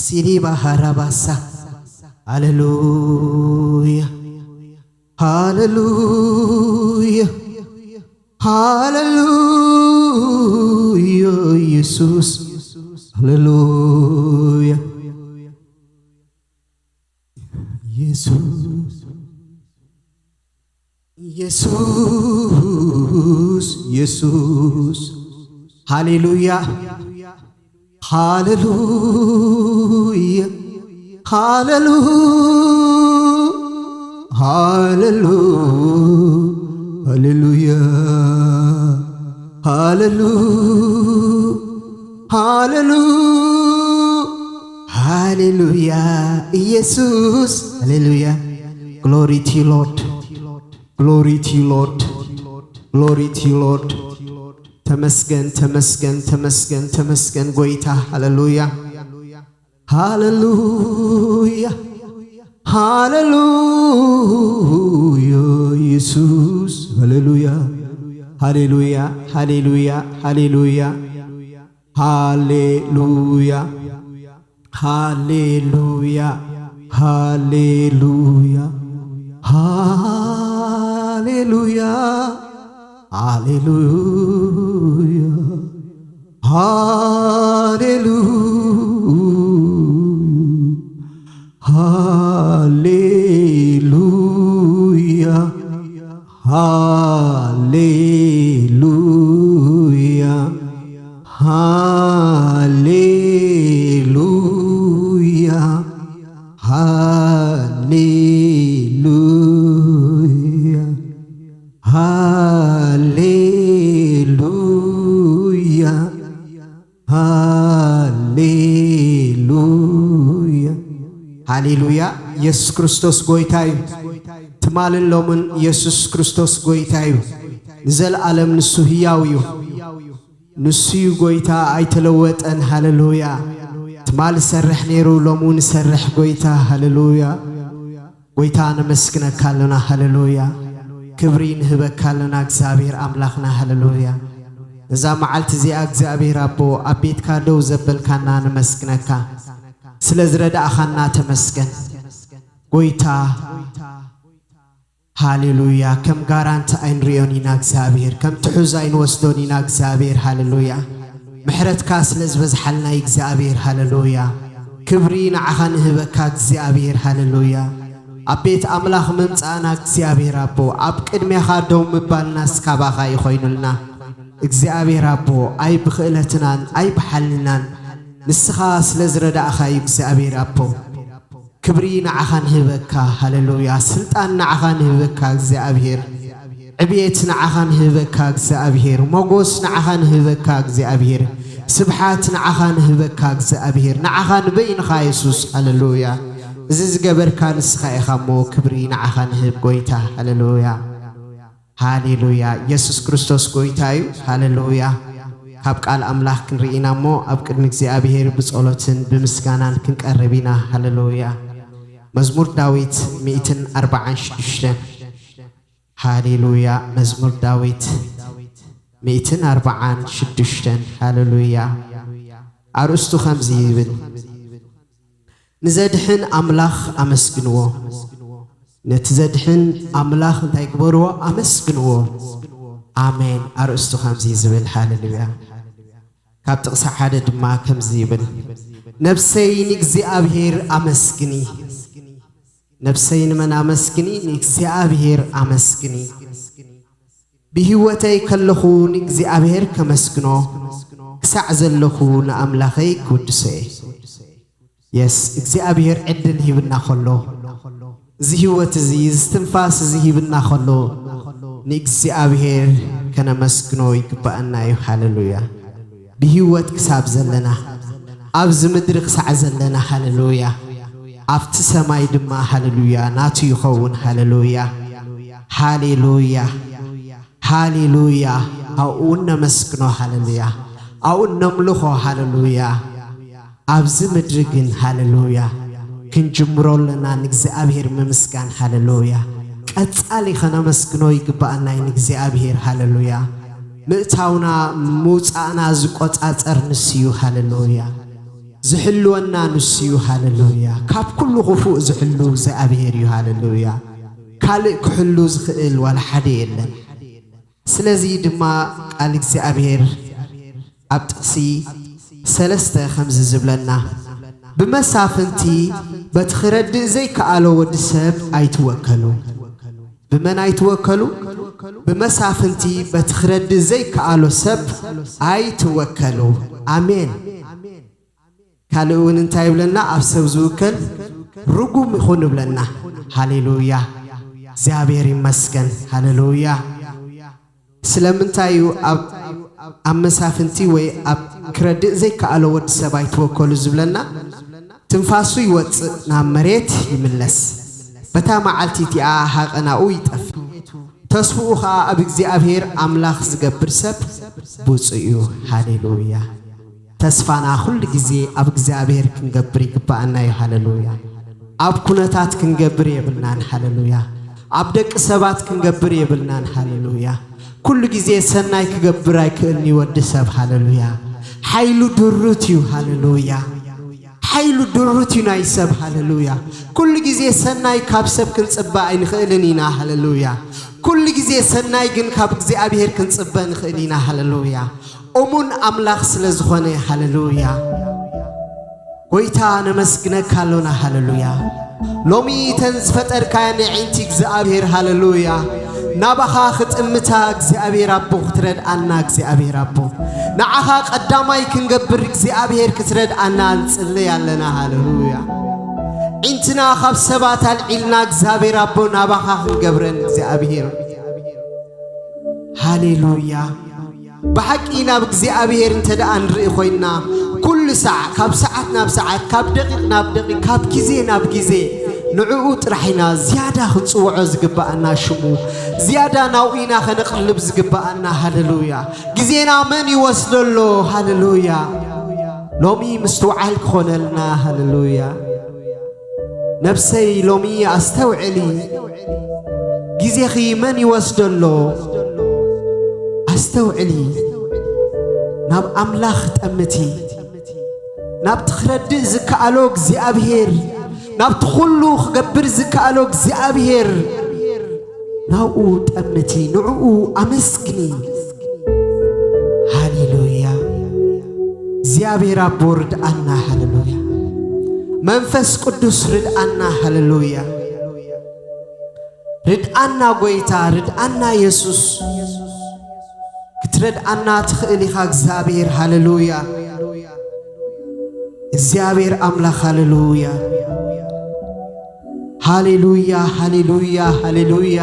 ሲሪባ ሃራባሳ። ሃሌሉያ፣ ሃሌሉያ፣ ሃሌሉያ። ኢየሱስ፣ ሃሌሉያ። ኢየሱስ፣ ኢየሱስ፣ ኢየሱስ። ሃሌሉያ፣ ሃሌሉያ፣ ሃሌሉ፣ ሃሌሉ፣ ሃሌሉያ፣ ሃሌሉ፣ ሃሌሉ፣ ሃሌሉያ። ኢየሱስ፣ ሃሌሉያ። Glory to you, Lord. Glory to you, Lord. Glory to you, Lord. ተመስገን፣ ተመስገን፣ ተመስገን፣ ተመስገን ጎይታ። ሃሌሉያ፣ ሃሌሉያ፣ ሃሌሉያ። ኢየሱስ፣ ሃሌሉያ፣ ሃሌሉያ፣ ሃሌሉያ፣ ሃሌሉያ፣ ሃሌሉያ። ሃሌሉያ፣ ሃሌሉያ፣ ሃሌሉያ፣ ሃሌሉያ፣ ሃሌሉያ፣ ሃሌሉያ፣ ሃሌሉያ፣ ሃሌሉያ፣ ሃሌሉያ፣ ሃሌሉያ፣ ሃሌሉያ። ሃሌሉያ። ኢየሱስ ክርስቶስ ጎይታ እዩ። ትማልን ሎምን ኢየሱስ ክርስቶስ ጎይታ እዩ። ንዘለኣለም ንሱ ህያው እዩ። ንሱ እዩ ጎይታ፣ ኣይተለወጠን። ሃሌሉያ። ትማል ዝሰርሕ ነይሩ፣ ሎሚ እውን ዝሰርሕ ጎይታ። ሃሌሉያ። ጎይታ ነመስግነካ ኣለና። ሃሌሉያ። ክብሪ ንህበካ ኣለና እግዚኣብሔር ኣምላኽና። ሃሌሉያ። እዛ መዓልቲ እዚኣ እግዚኣብሔር ኣቦ ኣብ ቤትካ ደው ዘበልካና ነመስግነካ። ስለ ዝረዳእኻና ተመስገን ጎይታ። ሃሌሉያ። ከም ጋራንቲ ኣይንሪኦን ኢና እግዚኣብሔር፣ ከም ትሑዝ ኣይንወስዶን ኢና እግዚኣብሔር። ሃሌሉያ። ምሕረትካ ስለ ዝበዝሓልና እግዚኣብሔር። ሃሌሉያ። ክብሪ ንዓኻ ንህበካ እግዚኣብሔር። ሃሌሉያ። ኣብ ቤት ኣምላኽ ምምጻእና እግዚኣብሔር ኣቦ፣ ኣብ ቅድሜኻ ደው ምባልና እስካባኻ ይኾይኑልና። እግዚኣብሔር ኣቦ፣ ኣይ ብኽእለትናን ኣይ ብሓልናን፣ ንስኻ ስለ ዝረዳእኻ እዩ እግዚኣብሔር ኣቦ። ክብሪ ንዓኻ ንህበካ። ሃሌሉያ። ስልጣን ንዓኻ ንህበካ እግዚኣብሔር። ዕብየት ንዓኻ ንህበካ እግዚኣብሔር። ሞጎስ ንዓኻ ንህበካ እግዚኣብሔር። ስብሓት ንዓኻ ንህበካ እግዚኣብሔር። ንዓኻ ንበይንኻ የሱስ። ሃሌሉያ። እዚ ዝገበርካ ንስኻ ኢኻ እሞ ክብሪ ንዓኻ ንህብ ጎይታ። ሃሌሉያ። ሃሌሉያ። ኢየሱስ ክርስቶስ ጎይታ እዩ። ሃሌሉያ። ካብ ቃል ኣምላኽ ክንርኢ ኢና እሞ ኣብ ቅድሚ እግዚኣብሔር ብጸሎትን ብምስጋናን ክንቀርብ ኢና። ሃሌሉያ። መዝሙር ዳዊት ሚእትን ኣርባዓን ሽዱሽተን። ሃሌሉያ። መዝሙር ዳዊት ሚእትን ኣርባዓን ሽዱሽተን። ሃሌሉያ። ኣርእስቱ ከምዚ ይብል፣ ንዘድሕን ኣምላኽ ኣመስግንዎ። ነቲ ዘድሕን ኣምላኽ እንታይ ግበርዎ? ኣመስግንዎ። ኣሜን። ኣርእስቱ ከምዚ ዝብል፣ ሃሌሉያ። ካብ ጥቕሲ ሓደ ድማ ከምዚ ይብል፣ ነፍሰይ ንእግዚኣብሔር ኣመስግኒ። ነፍሰይ ንመን ኣመስግኒ? ንእግዚኣብሔር ኣመስግኒ። ብህይወተይ ከለኹ ንእግዚኣብሔር ከመስግኖ፣ ክሳዕ ዘለኹ ንኣምላኸይ ክውድሶ እየ። የስ፣ እግዚኣብሔር ዕድል ሂብና ከሎ፣ እዚ ህይወት እዚ፣ እዚ ትንፋስ እዚ ሂብና ከሎ፣ ንእግዚኣብሔር ከነመስግኖ ይግባኣና እዩ። ሃሌሉያ። ብህይወት ክሳብ ዘለና፣ ኣብዚ ምድሪ ክሳዕ ዘለና፣ ሃሌሉያ። ኣብቲ ሰማይ ድማ፣ ሃሌሉያ፣ ናቱ ይኸውን። ሃሌሉያ፣ ሃሌሉያ፣ ሃሌሉያ። ኣብኡ እነመስግኖ፣ ሃሌሉያ። ኣብኡ እነምልኾ፣ ሃሌሉያ። ኣብዚ ምድሪ ግን፣ ሃሌሉያ፣ ክንጅምሮ ኣለና ንእግዚኣብሔር ምምስጋን። ሃሌሉያ። ቀጻሊ ከነመስግኖ ይግባኣና እዩ ንእግዚኣብሔር። ሃሌሉያ። ምእታውና ምውጻእና ዝቆጻጸር ንሱ እዩ። ሃሌሉያ። ዝሕልወና ንሱ እዩ። ሃሌሉያ። ካብ ኩሉ ክፉእ ዝሕሉ እግዚኣብሔር እዩ። ሃሌሉያ። ካልእ ክሕሉ ዝኽእል ዋላ ሓደ የለን። ስለዚ ድማ ቃል እግዚኣብሔር ኣብ ጥቕሲ ሰለስተ ከምዚ ዝብለና፣ "ብመሳፍንቲ በቲ ክረድእ ዘይከኣሎ ወዲ ሰብ ኣይትወከሉ።" ብመን ኣይትወከሉ? ብመሳፍንቲ በቲ ክረድእ ዘይከኣሎ ሰብ ኣይትወከሉ። ኣሜን። ካልእ እውን እንታይ ይብለና? ኣብ ሰብ ዝውከል ርጉም ይኹን ይብለና። ሃሌሉያ። እግዚኣብሔር ይመስገን። ሃሌሉያ። ስለምንታይ እዩ ኣብ፣ ኣብ መሳፍንቲ ወይ ኣብ ክረድእ ዘይከኣሎ ወዲ ሰብ ኣይትወከሉ ዝብለና? ትንፋሱ ይወፅእ፣ ናብ መሬት ይምለስ። በታ መዓልቲ እቲኣ ሃቐናኡ ይጠፍእ። ተስፍኡ ኸኣ ኣብ እግዚኣብሔር ኣምላኽ ዝገብር ሰብ ብፁዕ እዩ። ሃሌሉያ። ተስፋና ኩሉ ግዜ ኣብ እግዚኣብሔር ክንገብር ይግብኣና እዩ። ሃሌሉያ። ኣብ ኩነታት ክንገብር የብልናን። ሃሌሉያ። ኣብ ደቂ ሰባት ክንገብር የብልናን። ሃሌሉያ። ኩሉ ግዜ ሰናይ ክገብር ኣይክእልን እዩ ወዲ ሰብ። ሃሌሉያ። ሓይሉ ድሩት እዩ። ሃሌሉያ። ሓይሉ ድሩት እዩ ናይ ሰብ። ሃሌሉያ። ኩሉ ግዜ ሰናይ ካብ ሰብ ክንጽበ ኣይንኽእልን ኢና። ሃሌሉያ። ኩሉ ግዜ ሰናይ ግን ካብ እግዚኣብሔር ክንጽበ ንኽእል ኢና። ሃሌሉያ። እሙን ኣምላኽ ስለ ዝኾነ። ሃሌሉያ። ጎይታ ነመስግነካ ኣሎና። ሃሌሉያ። ሎሚ እተን ዝፈጠርካየን ኣዒንቲ እግዚኣብሔር፣ ሃሌሉያ፣ ናባኻ ክጥምታ እግዚኣብሔር ኣቦ ክትረድኣና እግዚኣብሔር ኣቦ፣ ንዓኻ ቀዳማይ ክንገብር እግዚኣብሔር ክትረድኣና ንጽልይ ኣለና። ሃሌሉያ። ዒንትና ካብ ሰባት ኣልዒልና እግዚኣብሔር ኣቦ ናባኻ ክንገብረን እግዚኣብሔር። ሃሌሉያ። ብሓቂ ናብ እግዚኣብሔር እንተ ደኣ ንርኢ ኮይንና፣ ኩሉ ሳዕ፣ ካብ ሰዓት ናብ ሰዓት፣ ካብ ደቂቕ ናብ ደቂቕ፣ ካብ ግዜ ናብ ግዜ፣ ንዕኡ ጥራሕ ኢና ዝያዳ ክንጽውዖ ዝግብኣና ሽሙ፣ ዝያዳ ናብኡ ኢና ከነቕልብ ዝግብኣና። ሃሌሉያ። ግዜና መን ይወስዶ ኣሎ? ሃሌሉያ። ሎሚ ምስትውዓል ክኾነልና። ሃሌሉያ። ነፍሰይ ሎሚ ኣስተውዕሊ፣ ግዜኺ መን ይወስዶ ኣሎ? ኣስተውዕሊ፣ ናብ ኣምላኽ ጠምቲ፣ ናብቲ ክረድእ ዝከኣሎ እግዚኣብሔር፣ ናብቲ ኩሉ ክገብር ዝከኣሎ እግዚኣብሔር ናብኡ ጠምቲ፣ ንዕኡ ኣመስግኒ። ሃሌሉያ። እግዚኣብሔር ኣቦ ርድኣና። ሃሌሉያ። መንፈስ ቅዱስ ርድኣና። ሃሌሉያ። ርድኣና ጎይታ፣ ርድኣና የሱስ። ክትረድኣና ትኽእል ኢኻ እግዚኣብሔር። ሃሌሉያ። እግዚኣብሔር ኣምላኽ። ሃሌሉያ። ሃሌሉያ፣ ሃሌሉያ፣ ሃሌሉያ።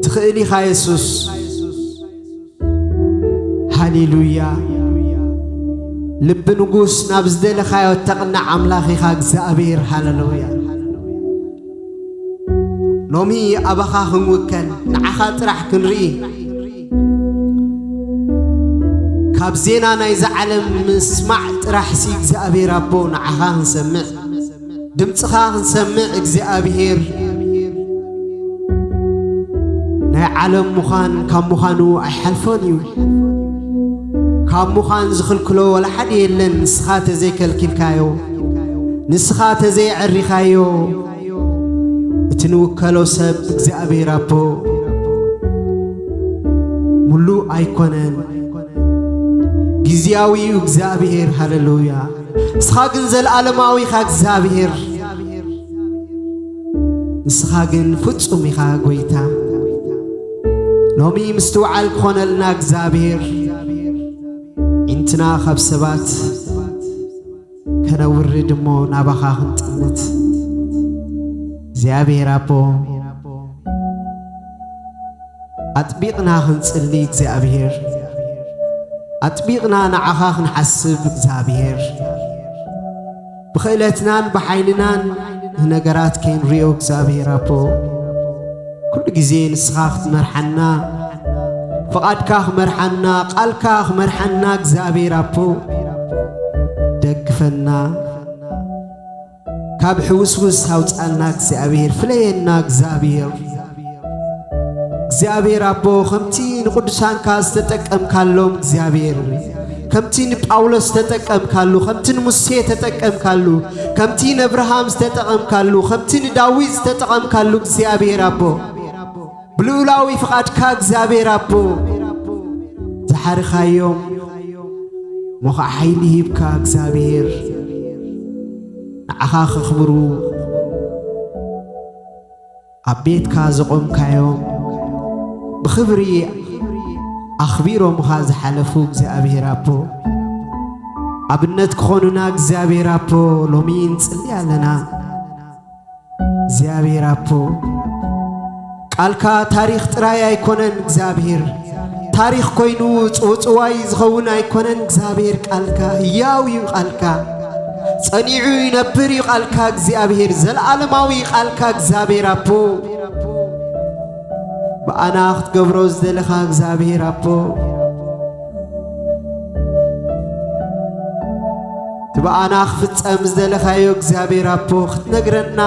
ትኽእል ኢኻ የሱስ። ሃሌሉያ። ልቢ ንጉስ ናብ ዝደለኻዮ እተቕንዕ ኣምላኽ ኢኻ እግዚኣብሔር። ሃሌሉያ። ሎሚ ኣባኻ ክንውከል፣ ንዓኻ ጥራሕ ክንርኢ፣ ካብ ዜና ናይዛ ዓለም ምስማዕ ጥራሕሲ እግዚኣብሔር ኣቦ ንዓኻ ክንሰምዕ፣ ድምፅኻ ክንሰምዕ እግዚኣብሔር። ናይ ዓለም ምዃን ካብ ምዃኑ ኣይሓልፎን እዩ። ካብ ምዃን ዝኽልክሎ ወላ ሓደ የለን። ንስኻ ተዘይከልኪልካዮ፣ ንስኻ ተዘይዐሪኻዮ፣ እቲ ንውከሎ ሰብ እግዚኣብሔር ኣቦ፣ ምሉእ ኣይኮነን፣ ግዝያዊ እዩ እግዚኣብሔር። ሃሌሉያ። ንስኻ ግን ዘለኣለማዊ ኢኻ እግዚኣብሔር። ንስኻ ግን ፍጹም ኢኻ ጎይታ። ሎሚ ምስትውዓል ክኾነልና እግዚኣብሔር፣ ዒንትና ካብ ሰባት ከነውርድ እሞ ናባኻ ክንጥምት፣ እግዚኣብሔር ኣቦ፣ ኣጥቢቕና ክንጽሊ እግዚኣብሔር፣ ኣጥቢቕና ንዓኻ ክንሓስብ እግዚኣብሔር፣ ብኽእለትናን ብሓይልናን ንነገራት ከይንርእዮ እግዚኣብሔር ኣቦ፣ ኩሉ ግዜ ንስኻ ክትመርሓና፣ ፍቓድካ ክመርሓና፣ ቃልካ ክመርሓና እግዚኣብሔር ኣቦ፣ ደግፈና። ካብ ሕውስውስ ኣውጻልና እግዚኣብሔር፣ ፍለየና እግዚኣብሔር። እግዚኣብሔር ኣቦ፣ ከምቲ ንቅዱሳንካ ዝተጠቀምካሎም እግዚኣብሔር፣ ከምቲ ንጳውሎስ ዝተጠቀምካሉ፣ ከምቲ ንሙሴ ዝተጠቀምካሉ፣ ከምቲ ንኣብርሃም ዝተጠቐምካሉ፣ ከምቲ ንዳዊት ዝተጠቐምካሉ እግዚኣብሔር ኣቦ፣ ብልኡላዊ ፍቓድካ እግዚኣብሔር ኣቦ፣ ዝሓርኻዮም እሞ ኸዓ ሓይሊ ሂብካ እግዚኣብሔር ንዓኻ ከኽብሩ ኣብ ቤትካ ዘቖምካዮም ብኽብሪ ኣኽቢሮምኻ ዝሓለፉ እግዚኣብሔር ኣቦ፣ ኣብነት ክኾኑና እግዚኣብሔር ኣቦ ሎሚ ንጽሊ ኣለና። እግዚኣብሔር ኣቦ፣ ቃልካ ታሪኽ ጥራይ ኣይኮነን እግዚኣብሔር፣ ታሪኽ ኮይኑ ጽውጽዋይ ዝኸውን ኣይኮነን እግዚኣብሔር፣ ቃልካ ህያው እዩ፣ ቃልካ ጸኒዑ ይነብር እዩ፣ ቃልካ እግዚኣብሔር፣ ዘለዓለማዊ ቃልካ እግዚኣብሔር ኣቦ፣ ብኣና ክትገብሮ ዝደለኻ እግዚኣብሔር ኣቦ፣ እቲ ብኣና ክፍጸም ዝደለኻዮ እግዚኣብሔር ኣቦ ክትነግረና፣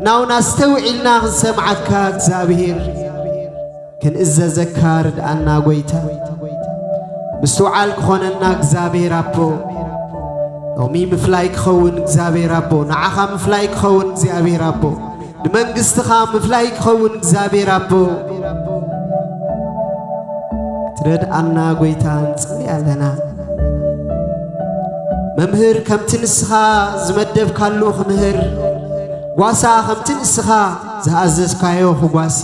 ናውን ኣስተውዒልና ክንሰምዓካ እግዚኣብሔር ክንእዘዘካ ርድኣና ጎይታ። ምስትውዓል ክኾነና እግዚኣብሔር ኣቦ፣ ሎሚ ምፍላይ ክኸውን እግዚኣብሔር ኣቦ፣ ንዓኻ ምፍላይ ክኸውን እግዚኣብሔር ኣቦ፣ ንመንግስትኻ ምፍላይ ክኸውን እግዚኣብሔር ኣቦ ክትረድኣና ጎይታ ንጽሊ ኣለና። መምህር ከምቲ ንስኻ ዝመደብካሉ ክምህር፣ ጓሳ ከምቲ ንስኻ ዝኣዘዝካዮ ክጓሲ፣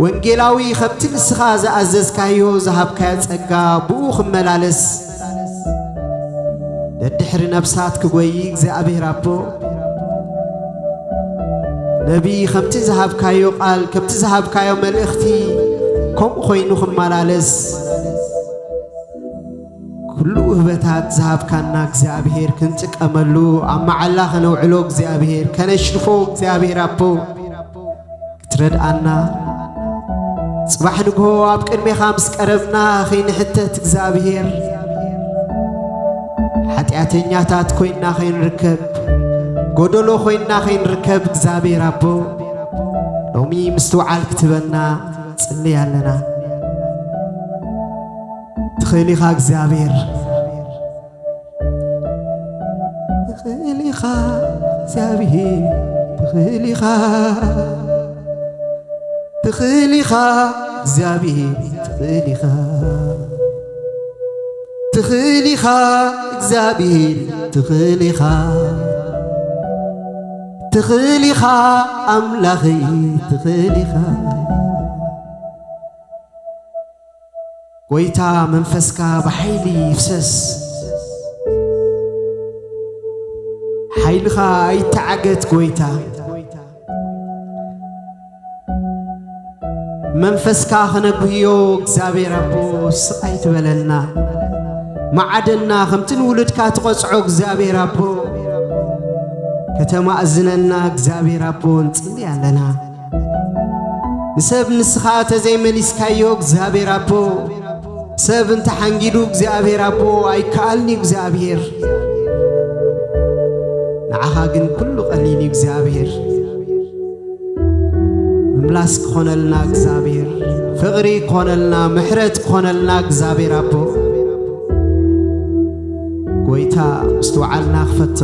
ወንጌላዊ ከምቲ ንስኻ ዝኣዘዝካዮ ዝሃብካዮ ጸጋ ብኡ ክመላለስ፣ ደድሕሪ ነብሳት ክጎይ እግዚኣብሔር ኣቦ፣ ነቢይ ከምቲ ዝሃብካዮ ቃል፣ ከምቲ ዝሃብካዮ መልእኽቲ ከምኡ ኮይኑ ክመላለስ፣ ኩሉ ውህበታት ዝሃብካና እግዚኣብሔር ክንጥቀመሉ፣ ኣብ መዓላ ከነውዕሎ እግዚኣብሔር፣ ከነሽርፎ እግዚኣብሔር ኣቦ ክትረድኣና፣ ጽባሕ ንግሆ ኣብ ቅድሜኻ ምስ ቀረብና ከይንሕተት እግዚኣብሔር፣ ሓጢኣተኛታት ኮይንና ከይንርከብ፣ ጎደሎ ኮይንና ከይንርከብ እግዚኣብሔር ኣቦ ሎሚ ምስትውዓል ክትበና ጽልይ ኣለና። ትኽእል ኢኻ እግዚኣብሔር። ትኽእል ኢኻ እግዚኣብሔር፣ ትኽእል ኢኻ። ትኽእል ኢኻ እግዚኣብሔር፣ ትኽእል ኢኻ። ትኽእል ኢኻ እግዚኣብሔር፣ ትኽእል ኢኻ። ትኽእል ኢኻ ኣምላኸይ፣ ትኽእል ኢኻ። ጎይታ መንፈስካ ብሓይሊ ይፍሰስ። ሓይልኻ ኣይተዓገት ጎይታ። መንፈስካ ከነጉህዮ እግዚኣብሔር ኣቦ ስቕ ኣይትበለና። መዓደና ከምቲ ንውሉድካ ትቐጽዖ እግዚኣብሔር ኣቦ ከተማእዝነና እግዚኣብሔር ኣቦ ንጽሊ ኣለና። ንሰብ ንስኻ ተዘይመሊስካዮ እግዚኣብሔር ኣቦ፣ ሰብ እንተሓንጊዱ እግዚኣብሔር ኣቦ ኣይከኣልን እዩ እግዚኣብሔር። ንዓኻ ግን ኩሉ ቀሊል እዩ እግዚኣብሔር። ምምላስ ክኾነልና እግዚኣብሔር፣ ፍቕሪ ክኾነልና፣ ምሕረት ክኾነልና እግዚኣብሔር ኣቦ። ጎይታ ምስትውዓልና ክፈቶ፣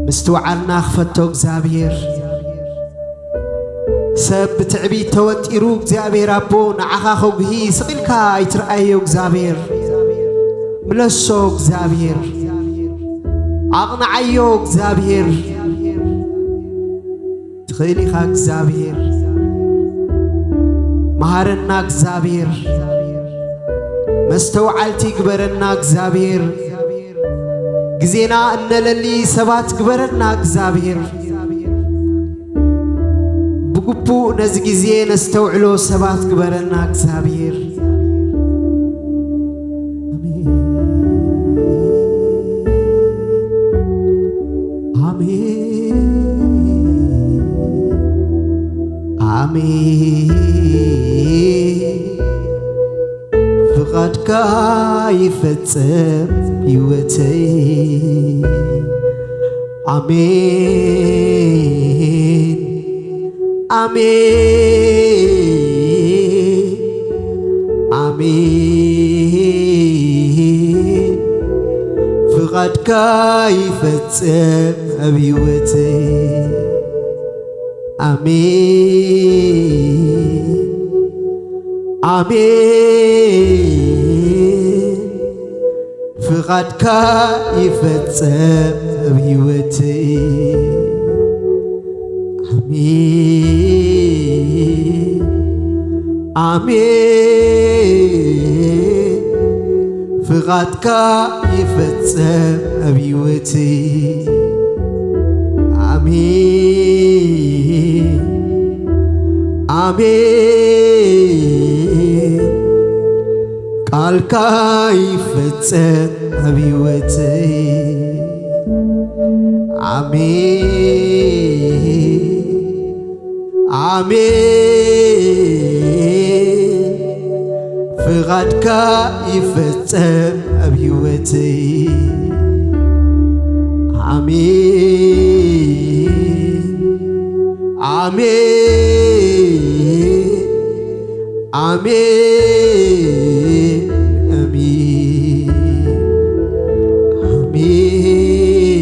ምስትውዓልና ክፈቶ እግዚኣብሔር። ሰብ ብትዕቢት ተወጢሩ እግዚኣብሔር ኣቦ ንዓኻ ከጉሂ ስቕ ኢልካ ኣይትርኣዮ እግዚኣብሔር። ምለሶ እግዚኣብሔር። ኣቕንዓዮ እግዚኣብሔር። ትኽእል ኢኻ እግዚኣብሔር። መሃረና እግዚኣብሔር። መስተውዓልቲ ግበረና እግዚኣብሔር። ግዜና እነለሊ ሰባት ግበረና እግዚኣብሔር። ብግቡእ ነዚ ግዜ ነስተውዕሎ ሰባት ግበረና እግዚኣብሔር። ኣሜን። ኣሜን። ኣሜን። ፍቓድካ ይፈጸም ህይወተይ። ኣሜን። ኣሜን። ፍቓድካ ይፈጸም ኣብ ህይወተይ። ኣሜን፣ ኣሜን። ፍቓድካ ይፈጸም ኣብ ህይወተይ። ኣሜን፣ ኣሜን። ፍቓድካ ይፈጸም ኣብ ህይወተይ። ኣሜን፣ ኣሜን። ቃልካ ይፈጸም ኣብ ህይወተይ። ኣሜን፣ ኣሜን። ፍቓድካ ይፈጸም ኣብ ህይወተይ። ኣሜን፣ ኣሜን፣ ኣሜን፣ ኣሜን፣ ኣሜን፣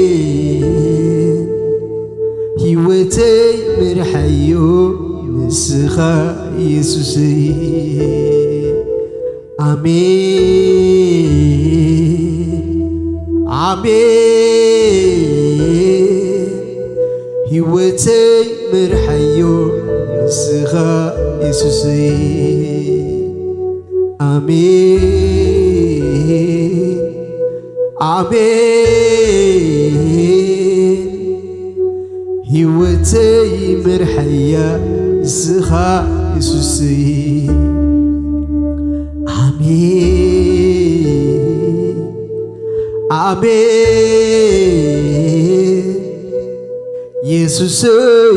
ኣሜን። ህይወተይ ምርሓዮ ንስኻ የሱሰይ። ኣሜን፣ ኣሜን። ህይወተይ ምርሓዮ ንስኻ የሱሰይ። ኣሜን፣ ኣሜን። ህይወተይ ምርሓያ ንስኻ የሱሰይ። ኣሜን፣ ኣሜን። የሱሰይ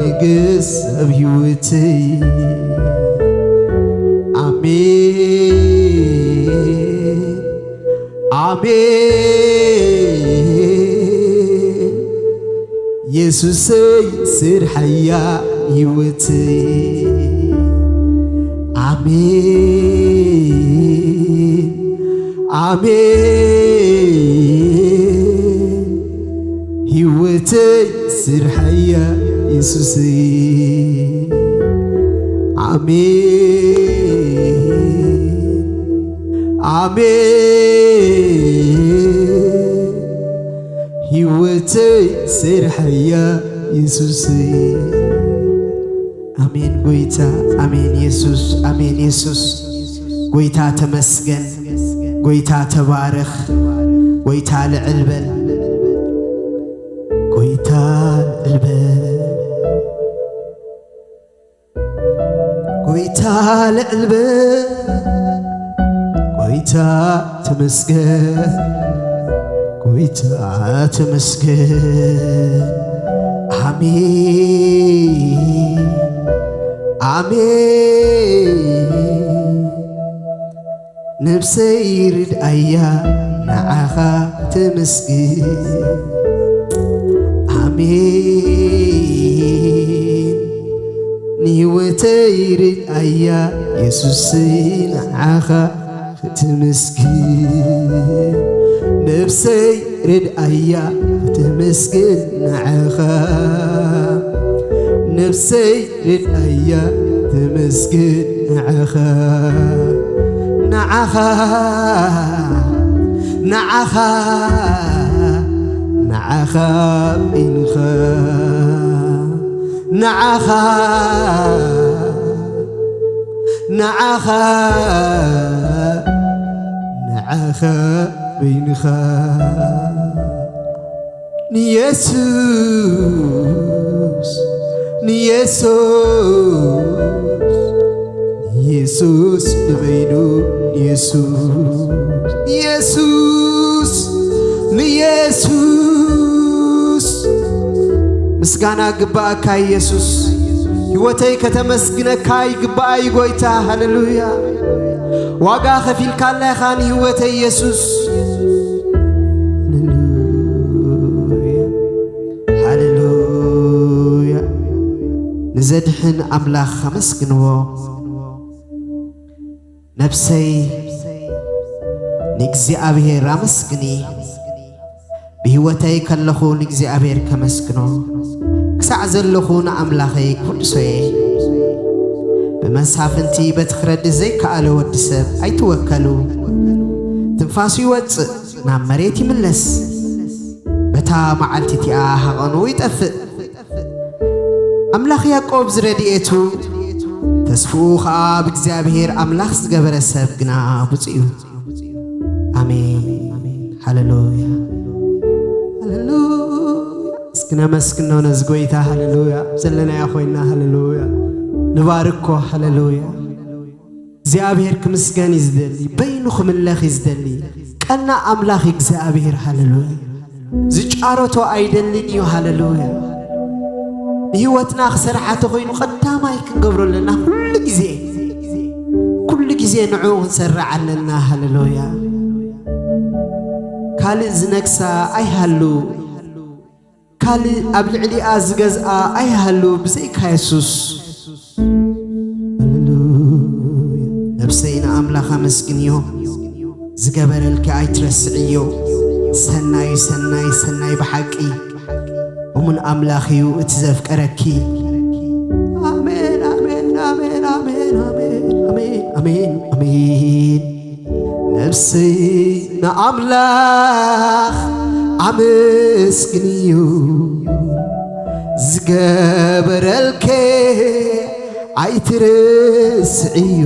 ንግስ ኣብ ህይወተይ። ኣሜን፣ ኣሜን። የሱሰይ ስርሓያ ህይወተይ። ኣሜን፣ ኣሜን። ህይወተይ ስርሓያ የሱሰይ። ኣሜን፣ ኣሜን። ህይወተይ ስርሓያ የሱሰይ። ኣሜን ጎይታ፣ ኣሜን የሱስ፣ ኣሜን የሱስ። ጎይታ ተመስገን፣ ጎይታ ተባረኽ፣ ጎይታ ልዕል በል፣ ጎይታ ልዕል በል፣ ጎይታ ልዕል በል፣ ጎይታ ተመስገን፣ ጎይታ ተመስገን። ኣሜን፣ ኣሜን። ነብሰይ ርድኣያ ንዓኻ ተመስግን። ኣሜን። ንህይወተይ ርድኣያ የሱሰይ ንዓኻ ክትምስግን። ነብሰይ ርድኣያ ክትምስግን ንዓኻ። ነብሰይ ርድኣያ ተመስግን ንዓኻ። ንዓኻ፣ ንዓኻ፣ ንዓኻ በይንኻ። ንዓኻ፣ ንዓኻ፣ ንዓኻ በይንኻ። ንየሱስ፣ ንየሱስ፣ ንየሱስ ንበይኑ፣ ንየሱስ፣ ንየሱስ፣ ንየሱስ። ምስጋና ግባኣካ የሱስ። ህይወተይ ከተመስግነካ ይግባኣ እዩ ጎይታ። ሃሌሉያ። ዋጋ ከፊልካላ ኢኻ ንህይወተይ የሱስ። ሃሌሉያ፣ ሃሌሉያ። ንዘድሕን ኣምላኽ ኣመስግንዎ። ነፍሰይ ንእግዚኣብሔር ኣመስግኒ። ብህይወተይ ከለኹ ንእግዚኣብሔር ከመስግኖ፣ ክሳዕ ዘለኹ ንኣምላኸይ ክውድሶ እየ። ብመሳፍንቲ በቲ ክረድእ ዘይከኣለ ወዲ ሰብ ኣይትወከሉ። ትንፋሱ ይወጽእ፣ ናብ መሬት ይምለስ። በታ መዓልቲ እቲኣ ሃቐኑ ይጠፍእ። ኣምላኽ ያዕቆብ ዝረድኤቱ፣ ተስፍኡ ኸኣ ብእግዚኣብሔር ኣምላኽ ዝገበረ ሰብ ግና ብፁዕ እዩ። ኣሜን። ሃሌሉያ። ሃሌሉያ። እስኪ ነመስግኖ ነዚ ጐይታ። ሃሌሉያ። ዘለናዮ ኮይና። ሃሌሉያ። ንባርኮ። ሃሌሉያ። እግዚኣብሔር ክምስገን እዩ ዝደሊ፣ በይኑ ክምለኽ እዩ ዝደሊ። ቀና ኣምላኽ እግዚኣብሔር። ሃሌሉያ። ዝጫረቶ ኣይደልን እዩ። ሃሌሉያ። ንህይወትና ክሰርሓ ተኾይኑ ቀዳማይ ክንገብሮ ኣለና። ኩሉ ግዜ፣ ኩሉ ግዜ ንዕኡ ክንሰርዕ ኣለና። ሃሌሉያ። ካልእ ዝነግሳ ኣይሃሉ፣ ካልእ ኣብ ልዕሊኣ ዝገዝኣ ኣይሃሉ ብዘይካ የሱስ። ሃሌሉያ። ነብሰይ ንኣምላኽ ኣመስግንዮ፣ ዝገበረልኪ ኣይትረስዕዮ። ሰናይ፣ ሰናይ፣ ሰናይ ብሓቂ። እሙን ኣምላኽ እዩ እቲ ዘፍቀረኪ። ኣሜን፣ ኣሜን፣ ኣሜን፣ ኣሜን፣ ኣሜን፣ ኣሜን፣ ኣሜን፣ ኣሜን። ነፍሰይ ንኣምላኽ ኣመስግንዩ፣ ዝገበረልከ ኣይትረስዕዩ።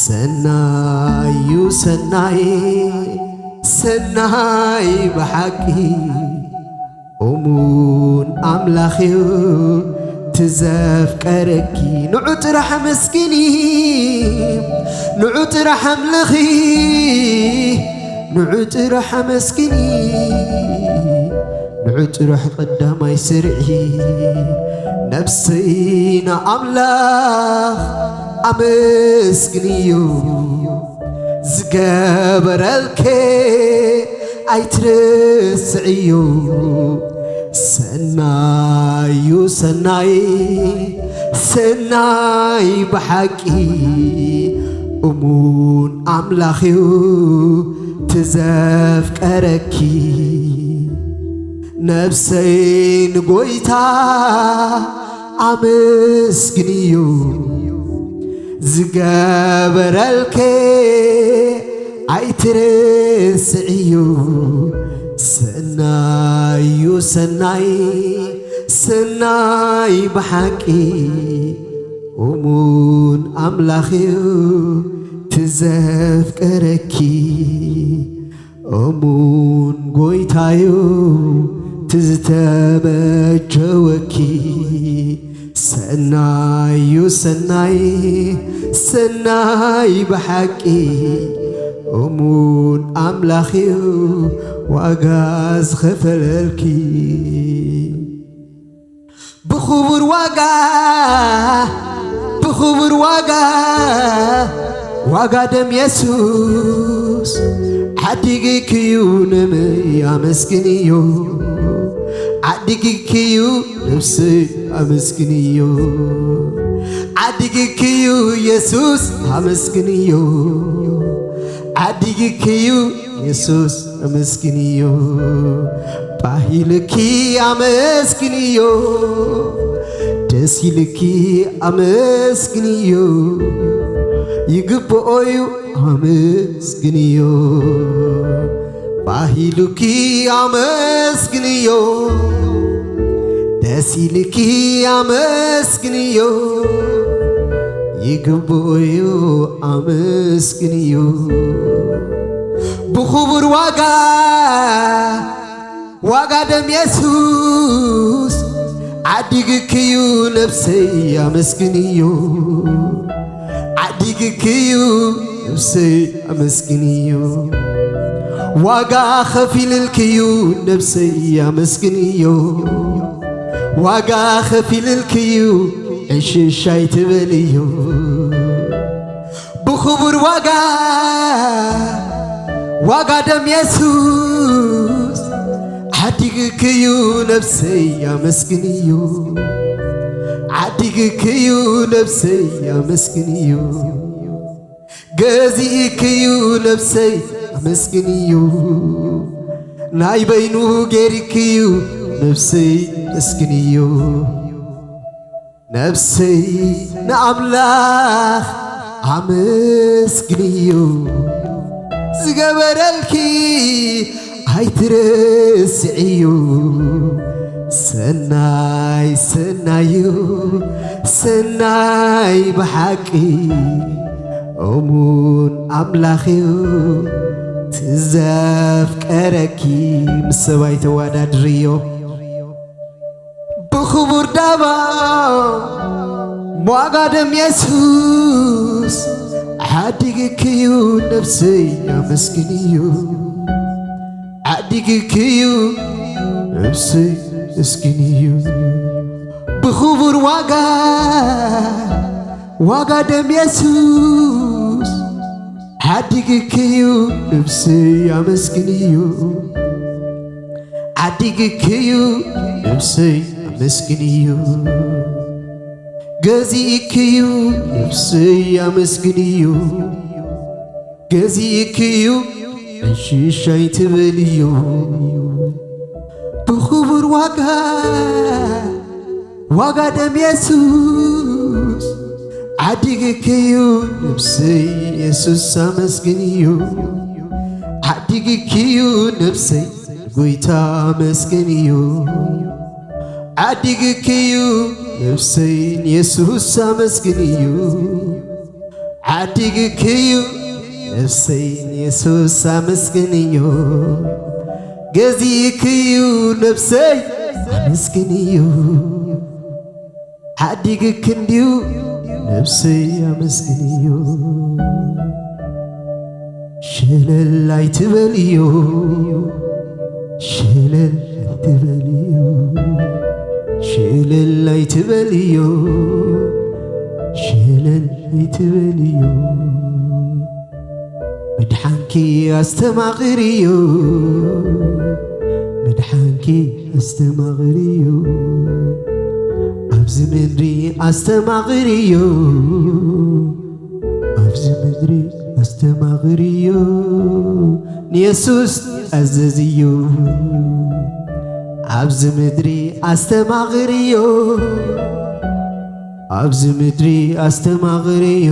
ሰናዩ ሰናይ፣ ሰናይ ብሓቂ። እሙን ኣምላኽ'ዩ እቲ ዘፍቀረኪ። ንዑ ጥራሕ ኣመስግኒ፣ ንዑ ጥራሕ ኣምልኺ፣ ንዑ ጥራሕ ኣመስግኒ፣ ንዑ ጥራሕ ቀዳማይ ስርዒ። ነፍሰይ ንኣምላኽ ኣመስግንዮ፣ ዝገበረልከ ኣይትረስዕዮ። ሰናዩ ሰናይ፣ ሰናይ ብሓቂ። እሙን ኣምላኽ'ዩ ትዘፍቀረኪ። ነፍሰይ ንጎይታ ኣመስግንዮ፣ ዝገበረልከ ኣይትረስዕዮ። ሰናዩ ሰናይ፣ ሰናይ ብሓቂ። እሙን ኣምላኽ'ዩ ትዘፍቀረኪ። እሙን ጎይታ'ዩ ትዝተመቸወኪ። ሰናዩ ሰናይ፣ ሰናይ ብሓቂ። እሙን ኣምላኽ'ዩ ዋጋ ዝኸፈለልኪ። ብኽቡር ዋጋ፣ ብኽቡር ዋጋ፣ ዋጋ ደም የሱስ ዓዲግክዩ። ነብሰይ ኣመስግንዮ፣ ዓዲግክዩ። ነብሰይ ኣመስግንዮ፣ ዓዲግክዩ። የሱስ ኣመስግንዮ፣ ዓዲግክዩ። የሱስ ኣመስግንዮ፣ ባህ ኢልኪ ኣመስግንዮ፣ ደስ ኢልኪ ኣመስግንዮ፣ ይግብኦ'ዩ ኣመስግንዮ። ባህ ኢልኪ ኣመስግንዮ፣ ደስ ኢልኪ ኣመስግንዮ፣ ይግብኦ'ዩ ኣመስግንዮ። ብኽቡር ዋጋ፣ ዋጋ ደም የሱስ ዓዲግክዩ። ነብሰይ ኣመስግንዮ፣ ዓዲግክዩ። ነብሰይ ኣመስግንዮ፣ ዋጋ ከፊልልክዩ። ነብሰይ ኣመስግንዮ፣ ዋጋ ከፊልልክዩ። ዕሽሽ ኣይትበልዮ። ብኽቡር ዋጋ፣ ዋጋ ደም የሱስ ዓዲግክዩ። ነብሰይ ኣመስግንዮ፣ ዓዲግክዩ ነብሰይ ኣመስግንዮ። ገዚእክዩ ነብሰይ ኣመስግንዮ። ናይ በይኑ ጌርክዩ ነብሰይ ኣመስግንዮ። ነብሰይ ንኣምላኽ ኣመስግንዮ። ዝገበረልኪ ኣይትረስዕዮ። ሰናይ ሰናዩ ሰናይ ብሓቂ እሙን ኣምላኽዩ ትዘፍቀረኪ። ምስ ሰብኣይ ተዋዳድርዮ። ብኽቡር ዳባ ዋጋ ደም የሱስ ዓዲግክዩ ነብሰይ ኣመስግንዮ። ዓዲግክዩ ነብሰይ ኣመስግንዮ። ብኽቡር ዋጋ ዋጋ ደም የሱስ ዓዲግክዩ ነብሰይ ኣመስግንዮ። ዓዲግክዩ ነብሰይ ኣመስግንዮ። ገዚእክዩ ነብሰይ ኣመስግንዮ። ገዚእክዩ ዕሽሽ ኣይትበልዮ። ብኽቡር ዋጋ ዋጋ ደም የሱስ ዓዲግክዩ ነብሰይ የሱስ ኣመስግንዮ። ዓዲግክዩ ነብሰይ ጎይታ ኣመስግንዮ። ዓዲግክዩ ነብሰይ የሱስ ኣመስግንዮ። ዓዲግክዩ ነብሰይ የሱስ ኣመስግንዮ። ገዚእክዩ ነብሰይ ኣመስግንዮ። ዓዲግክ እንድዩ ነብሰይ ኣመስግንዮ። ሸለል ኣይትበልዮ። ሸለል ኣይትበልዮ። ሸለል ኣይትበልዮ። ሸለል ኣይትበልዮ። ምድሓንኪ ኣስተማቕርዮ። ምድሓንኪ ኣስተማቕርዮ። ኣብዚ ምድሪ ኣስተማቕርዮ። ኣብዚ ምድሪ ኣስተማቕርዮ። ንየሱስ ኣዘዝዮ። ኣብዚ ምድሪ ኣስተማቕርዮ። ኣብዚ ምድሪ ኣስተማቕርዮ።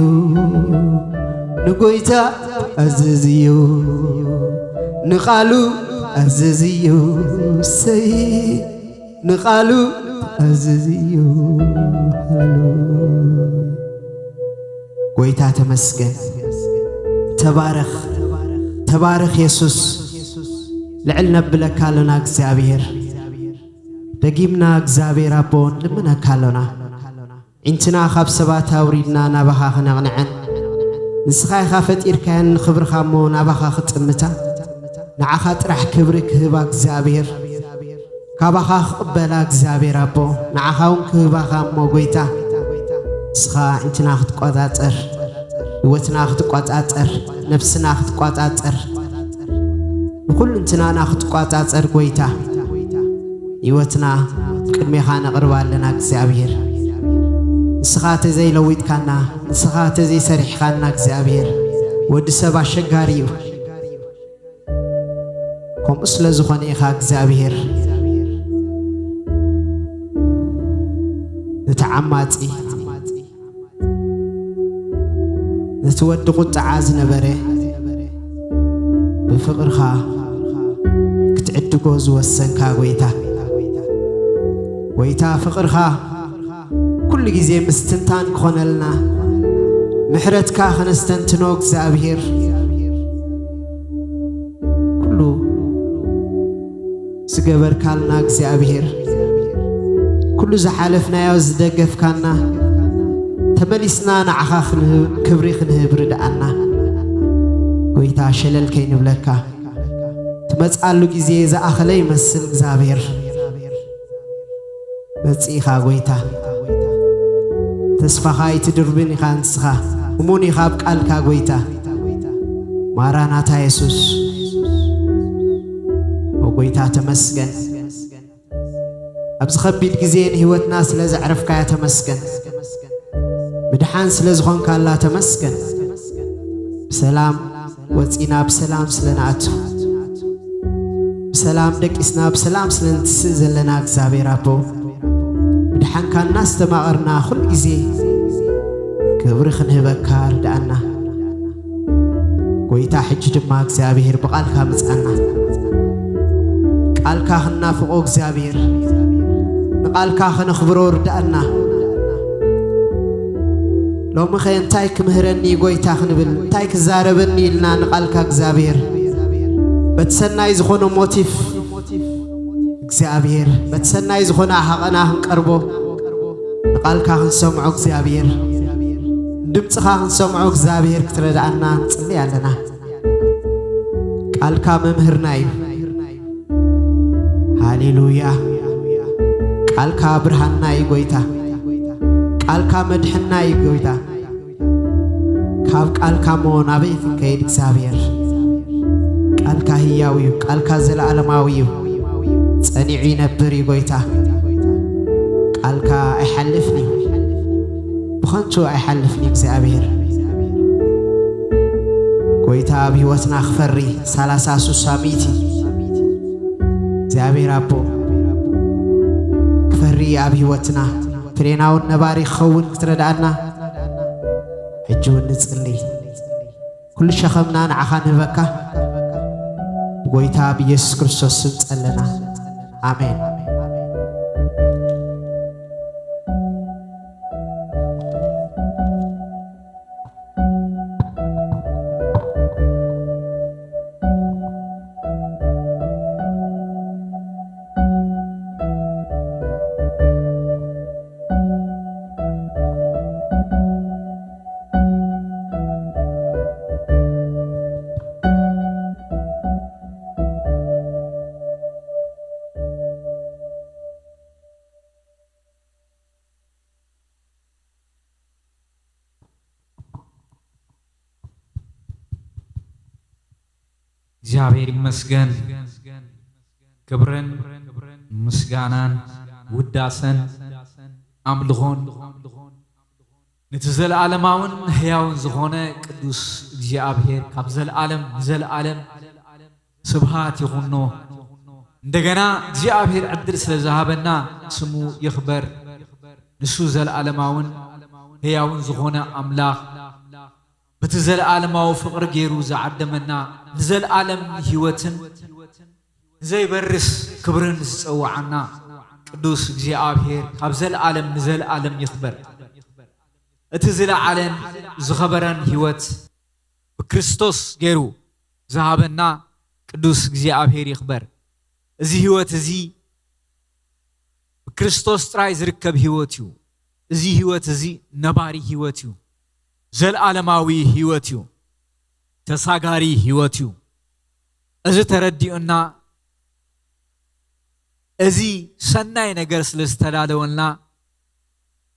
ንጎይታ ኣዘዝዮ። ንቓሉ ኣዘዝዮ። ሰይ ንቓሉ ኣዘዝዮ። ሃሌሉያ። ጎይታ ተመስገን። ተባረኽ። ተባረኽ የሱስ። ልዕል ነብለካ ኣሎና እግዚኣብሔር። ደጊምና እግዚኣብሔር ኣቦ ንልምነካ ኣሎና። ዒንትና ካብ ሰባት ኣውሪድና ናባኻ ክነቕንዐን፣ ንስኻ ኢኻ ፈጢርካየን ንኽብርኻ እሞ ናባኻ ክጥምታ፣ ንዓኻ ጥራሕ ክብሪ ክህባ እግዚኣብሔር፣ ካባኻ ክቕበላ እግዚኣብሔር ኣቦ፣ ንዓኻ እውን ክህባኻ እሞ ጎይታ፣ ንስኻ ዒንትና ክትቆጻጸር፣ ህይወትና ክትቆጻጸር፣ ነብስና ክትቆጻጸር፣ ንኹሉ እንትናና ክትቆጻጸር ጎይታ፣ ህይወትና ቅድሜኻ ነቕርባ ኣለና እግዚኣብሔር። ንስኻ ተዘይለዊጥካና፣ ንስኻ ተዘይሰሪሕኻና እግዚኣብሔር፣ ወዲ ሰብ ኣሸጋሪ እዩ። ከምኡ ስለ ዝኾነ ኢኻ እግዚኣብሔር፣ ነቲ ዓማጺ፣ ነቲ ወዲ ቁጥዓ ዝነበረ፣ ብፍቕርኻ ክትዕድጎ ዝወሰንካ ጎይታ፣ ጎይታ ፍቕርኻ ኩሉ ግዜ ምስትንታን ክኾነልና፣ ምሕረትካ ከነስተንትኖ እግዚኣብሔር፣ ኩሉ ዝገበርካልና እግዚኣብሔር፣ ኩሉ ዝሓለፍናዮ ዝደገፍካና፣ ተመሊስና ንዓኻ ክንህብ፣ ክብሪ ክንህብ ርድኣና። ጎይታ ሸለል ከይንብለካ፣ ትመጽኣሉ ግዜ ዝኣኸለ ይመስል እግዚኣብሔር። መጺእኻ ጎይታ፣ ተስፋኻ ኣይትድርብን ኢኻ ንስኻ፣ እሙን ኢኻ ኣብ ቃልካ ጎይታ። ማራናታ የሱስ፣ ኦ ጎይታ ተመስገን። ኣብዚ ኸቢድ ግዜ ንህይወትና ስለ ዘዕረፍካያ ተመስገን። ምድሓን ስለ ዝኾንካላ ተመስገን። ብሰላም ወጺና ብሰላም ስለ ንኣቱ፣ ብሰላም ደቂስና ብሰላም ስለ ንትስእ ዘለና እግዚኣብሔር ኣቦ፣ ምድሓንካ እናስተማቐርና ኩሉ ግዜ ክብሪ ክንህበካ ርድኣና። ጎይታ፣ ሕጂ ድማ እግዚኣብሔር ብቓልካ ምጻና። ቃልካ ክንናፍቖ እግዚኣብሔር፣ ንቓልካ ከነኽብሮ ርድኣና። ሎሚ ኸ እንታይ ክምህረኒ ጎይታ ክንብል፣ እንታይ ክዛረበኒ ኢልና ንቓልካ እግዚኣብሔር በቲ ሰናይ ዝኾነ ሞቲፍ እግዚኣብሔር በቲ ሰናይ ዝኾነ ሓቐና ክንቀርቦ፣ ንቓልካ ክንሰምዖ እግዚኣብሔር፣ ድምፅኻ ክንሰምዖ እግዚኣብሔር ክትረድኣና ንጽሊ ኣለና። ቃልካ መምህርና እዩ። ሃሌሉያ። ቃልካ ብርሃንና እዩ ጎይታ። ቃልካ መድሕንና እዩ ጎይታ። ካብ ቃልካ እሞ ናበይ ክንከይድ እግዚኣብሔር? ቃልካ ህያው እዩ። ቃልካ ዘለኣለማዊ እዩ። ጸኒዑ ይነብር እዩ ጎይታ። ቃልካ ኣይሓልፍን እዩ። ብኸንቱ ኣይሓልፍን እዩ እግዚኣብሔር። ጎይታ ኣብ ህይወትና ክፈሪ ሰላሳ፣ ስሳ፣ ሚእቲ እግዚኣብሔር ኣቦ ክፈሪ ኣብ ህይወትና ፍሬናውን ነባሪ ክኸውን ክትረድኣና ሕጂ እውን ንጽሊ። ኩሉ ሸኸምና ንዓኻ ንህበካ። ብጎይታ ብኢየሱስ ክርስቶስ ስም ጸለና። ኣሜን። እግዚኣብሔር ይመስገን። ክብርን ምስጋናን ውዳሰን ኣምልኾን ነቲ ዘለዓለማውን ሕያውን ዝኾነ ቅዱስ እግዚኣብሔር ካብ ዘለዓለም ንዘለዓለም ስብሃት ይኹኖ። እንደገና እግዚኣብሔር ዕድል ስለ ዝሃበና ስሙ ይኽበር። ንሱ ዘለዓለማውን ሕያውን ዝኾነ ኣምላኽ በቲ ዘለዓለማዊ ፍቕሪ ገይሩ ዝዓደመና ንዘለዓለም ህይወትን ንዘይበርስ ክብርን ዝጸውዓና ቅዱስ እግዚኣብሔር ካብ ዘለዓለም ንዘለዓለም ይኽበር። እቲ ዝለዓለን ዝኸበረን ህይወት ብክርስቶስ ገይሩ ዝሃበና ቅዱስ እግዚኣብሔር ይኽበር። እዚ ህይወት እዚ ብክርስቶስ ጥራይ ዝርከብ ህይወት እዩ። እዚ ህይወት እዚ ነባሪ ህይወት እዩ። ዘለዓለማዊ ህይወት እዩ። ተሳጋሪ ህይወት እዩ። እዚ ተረዲኡና እዚ ሰናይ ነገር ስለ ዝተዳለወልና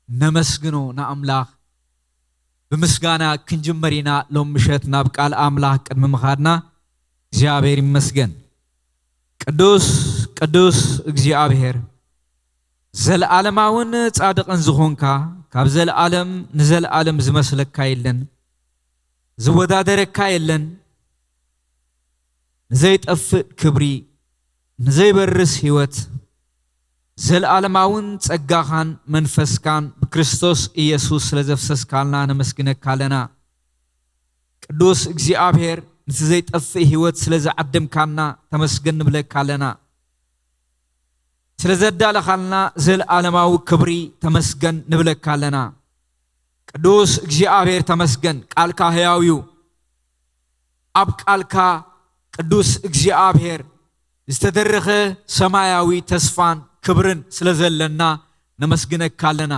ነመስግኖ ንኣምላኽ። ብምስጋና ክንጅመር ኢና ሎም ምሸት ናብ ቃል ኣምላኽ ቅድሚ ምኻድና። እግዚኣብሔር ይመስገን። ቅዱስ ቅዱስ እግዚኣብሔር ዘለዓለማውን ጻድቕን ዝኾንካ ካብ ዘለዓለም ንዘለዓለም ዝመስለካ የለን፣ ዝወዳደረካ የለን። ንዘይጠፍእ ክብሪ ንዘይበርስ ህይወት ዘለዓለማውን ጸጋኻን መንፈስካን ብክርስቶስ ኢየሱስ ስለ ዘፍሰስካልና ነመስግነካ ኣለና። ቅዱስ እግዚኣብሔር ነቲ ዘይጠፍእ ህይወት ስለ ዝዓደምካና ተመስገን ንብለካ ኣለና። ስለ ዘዳለኻልና ዘለዓለማዊ ክብሪ ተመስገን ንብለካ ኣለና። ቅዱስ እግዚኣብሔር ተመስገን። ቃልካ ህያው እዩ። ኣብ ቃልካ ቅዱስ እግዚኣብሔር ዝተደረኸ ሰማያዊ ተስፋን ክብርን ስለ ዘለና ነመስግነካ ኣለና።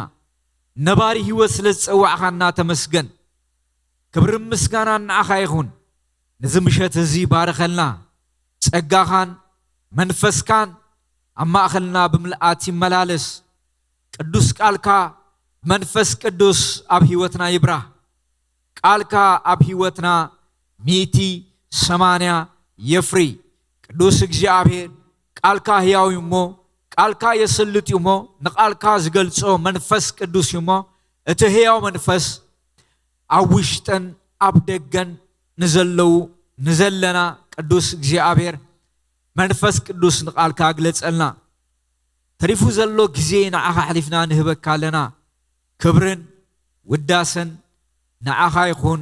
ነባሪ ህይወት ስለ ዝጸዋዕኻና ተመስገን። ክብርን ምስጋናን ንዓኻ ይኹን። ነዚ ምሸት እዚ ባርኸልና። ጸጋኻን መንፈስካን ኣብ ማእኸልና ብምልኣት ይመላለስ። ቅዱስ ቃልካ ብመንፈስ ቅዱስ ኣብ ህይወትና ይብራህ። ቃልካ ኣብ ህይወትና ሚእቲ ሰማንያ የፍሪ። ቅዱስ እግዚኣብሔር ቃልካ ህያው እዩ እሞ ቃልካ የስልጥ እዩ እሞ፣ ንቃልካ ዝገልጾ መንፈስ ቅዱስ እዩ እሞ፣ እቲ ህያው መንፈስ ኣብ ውሽጥን ኣብ ደገን ንዘለዉ፣ ንዘለና ቅዱስ እግዚኣብሔር መንፈስ ቅዱስ ንቃልካ ኣግለጸልና። ተሪፉ ዘሎ ግዜ ንዓኻ ኣሕሊፍና ንህበካ ኣለና። ክብርን ውዳሰን ንዓኻ ይኹን፣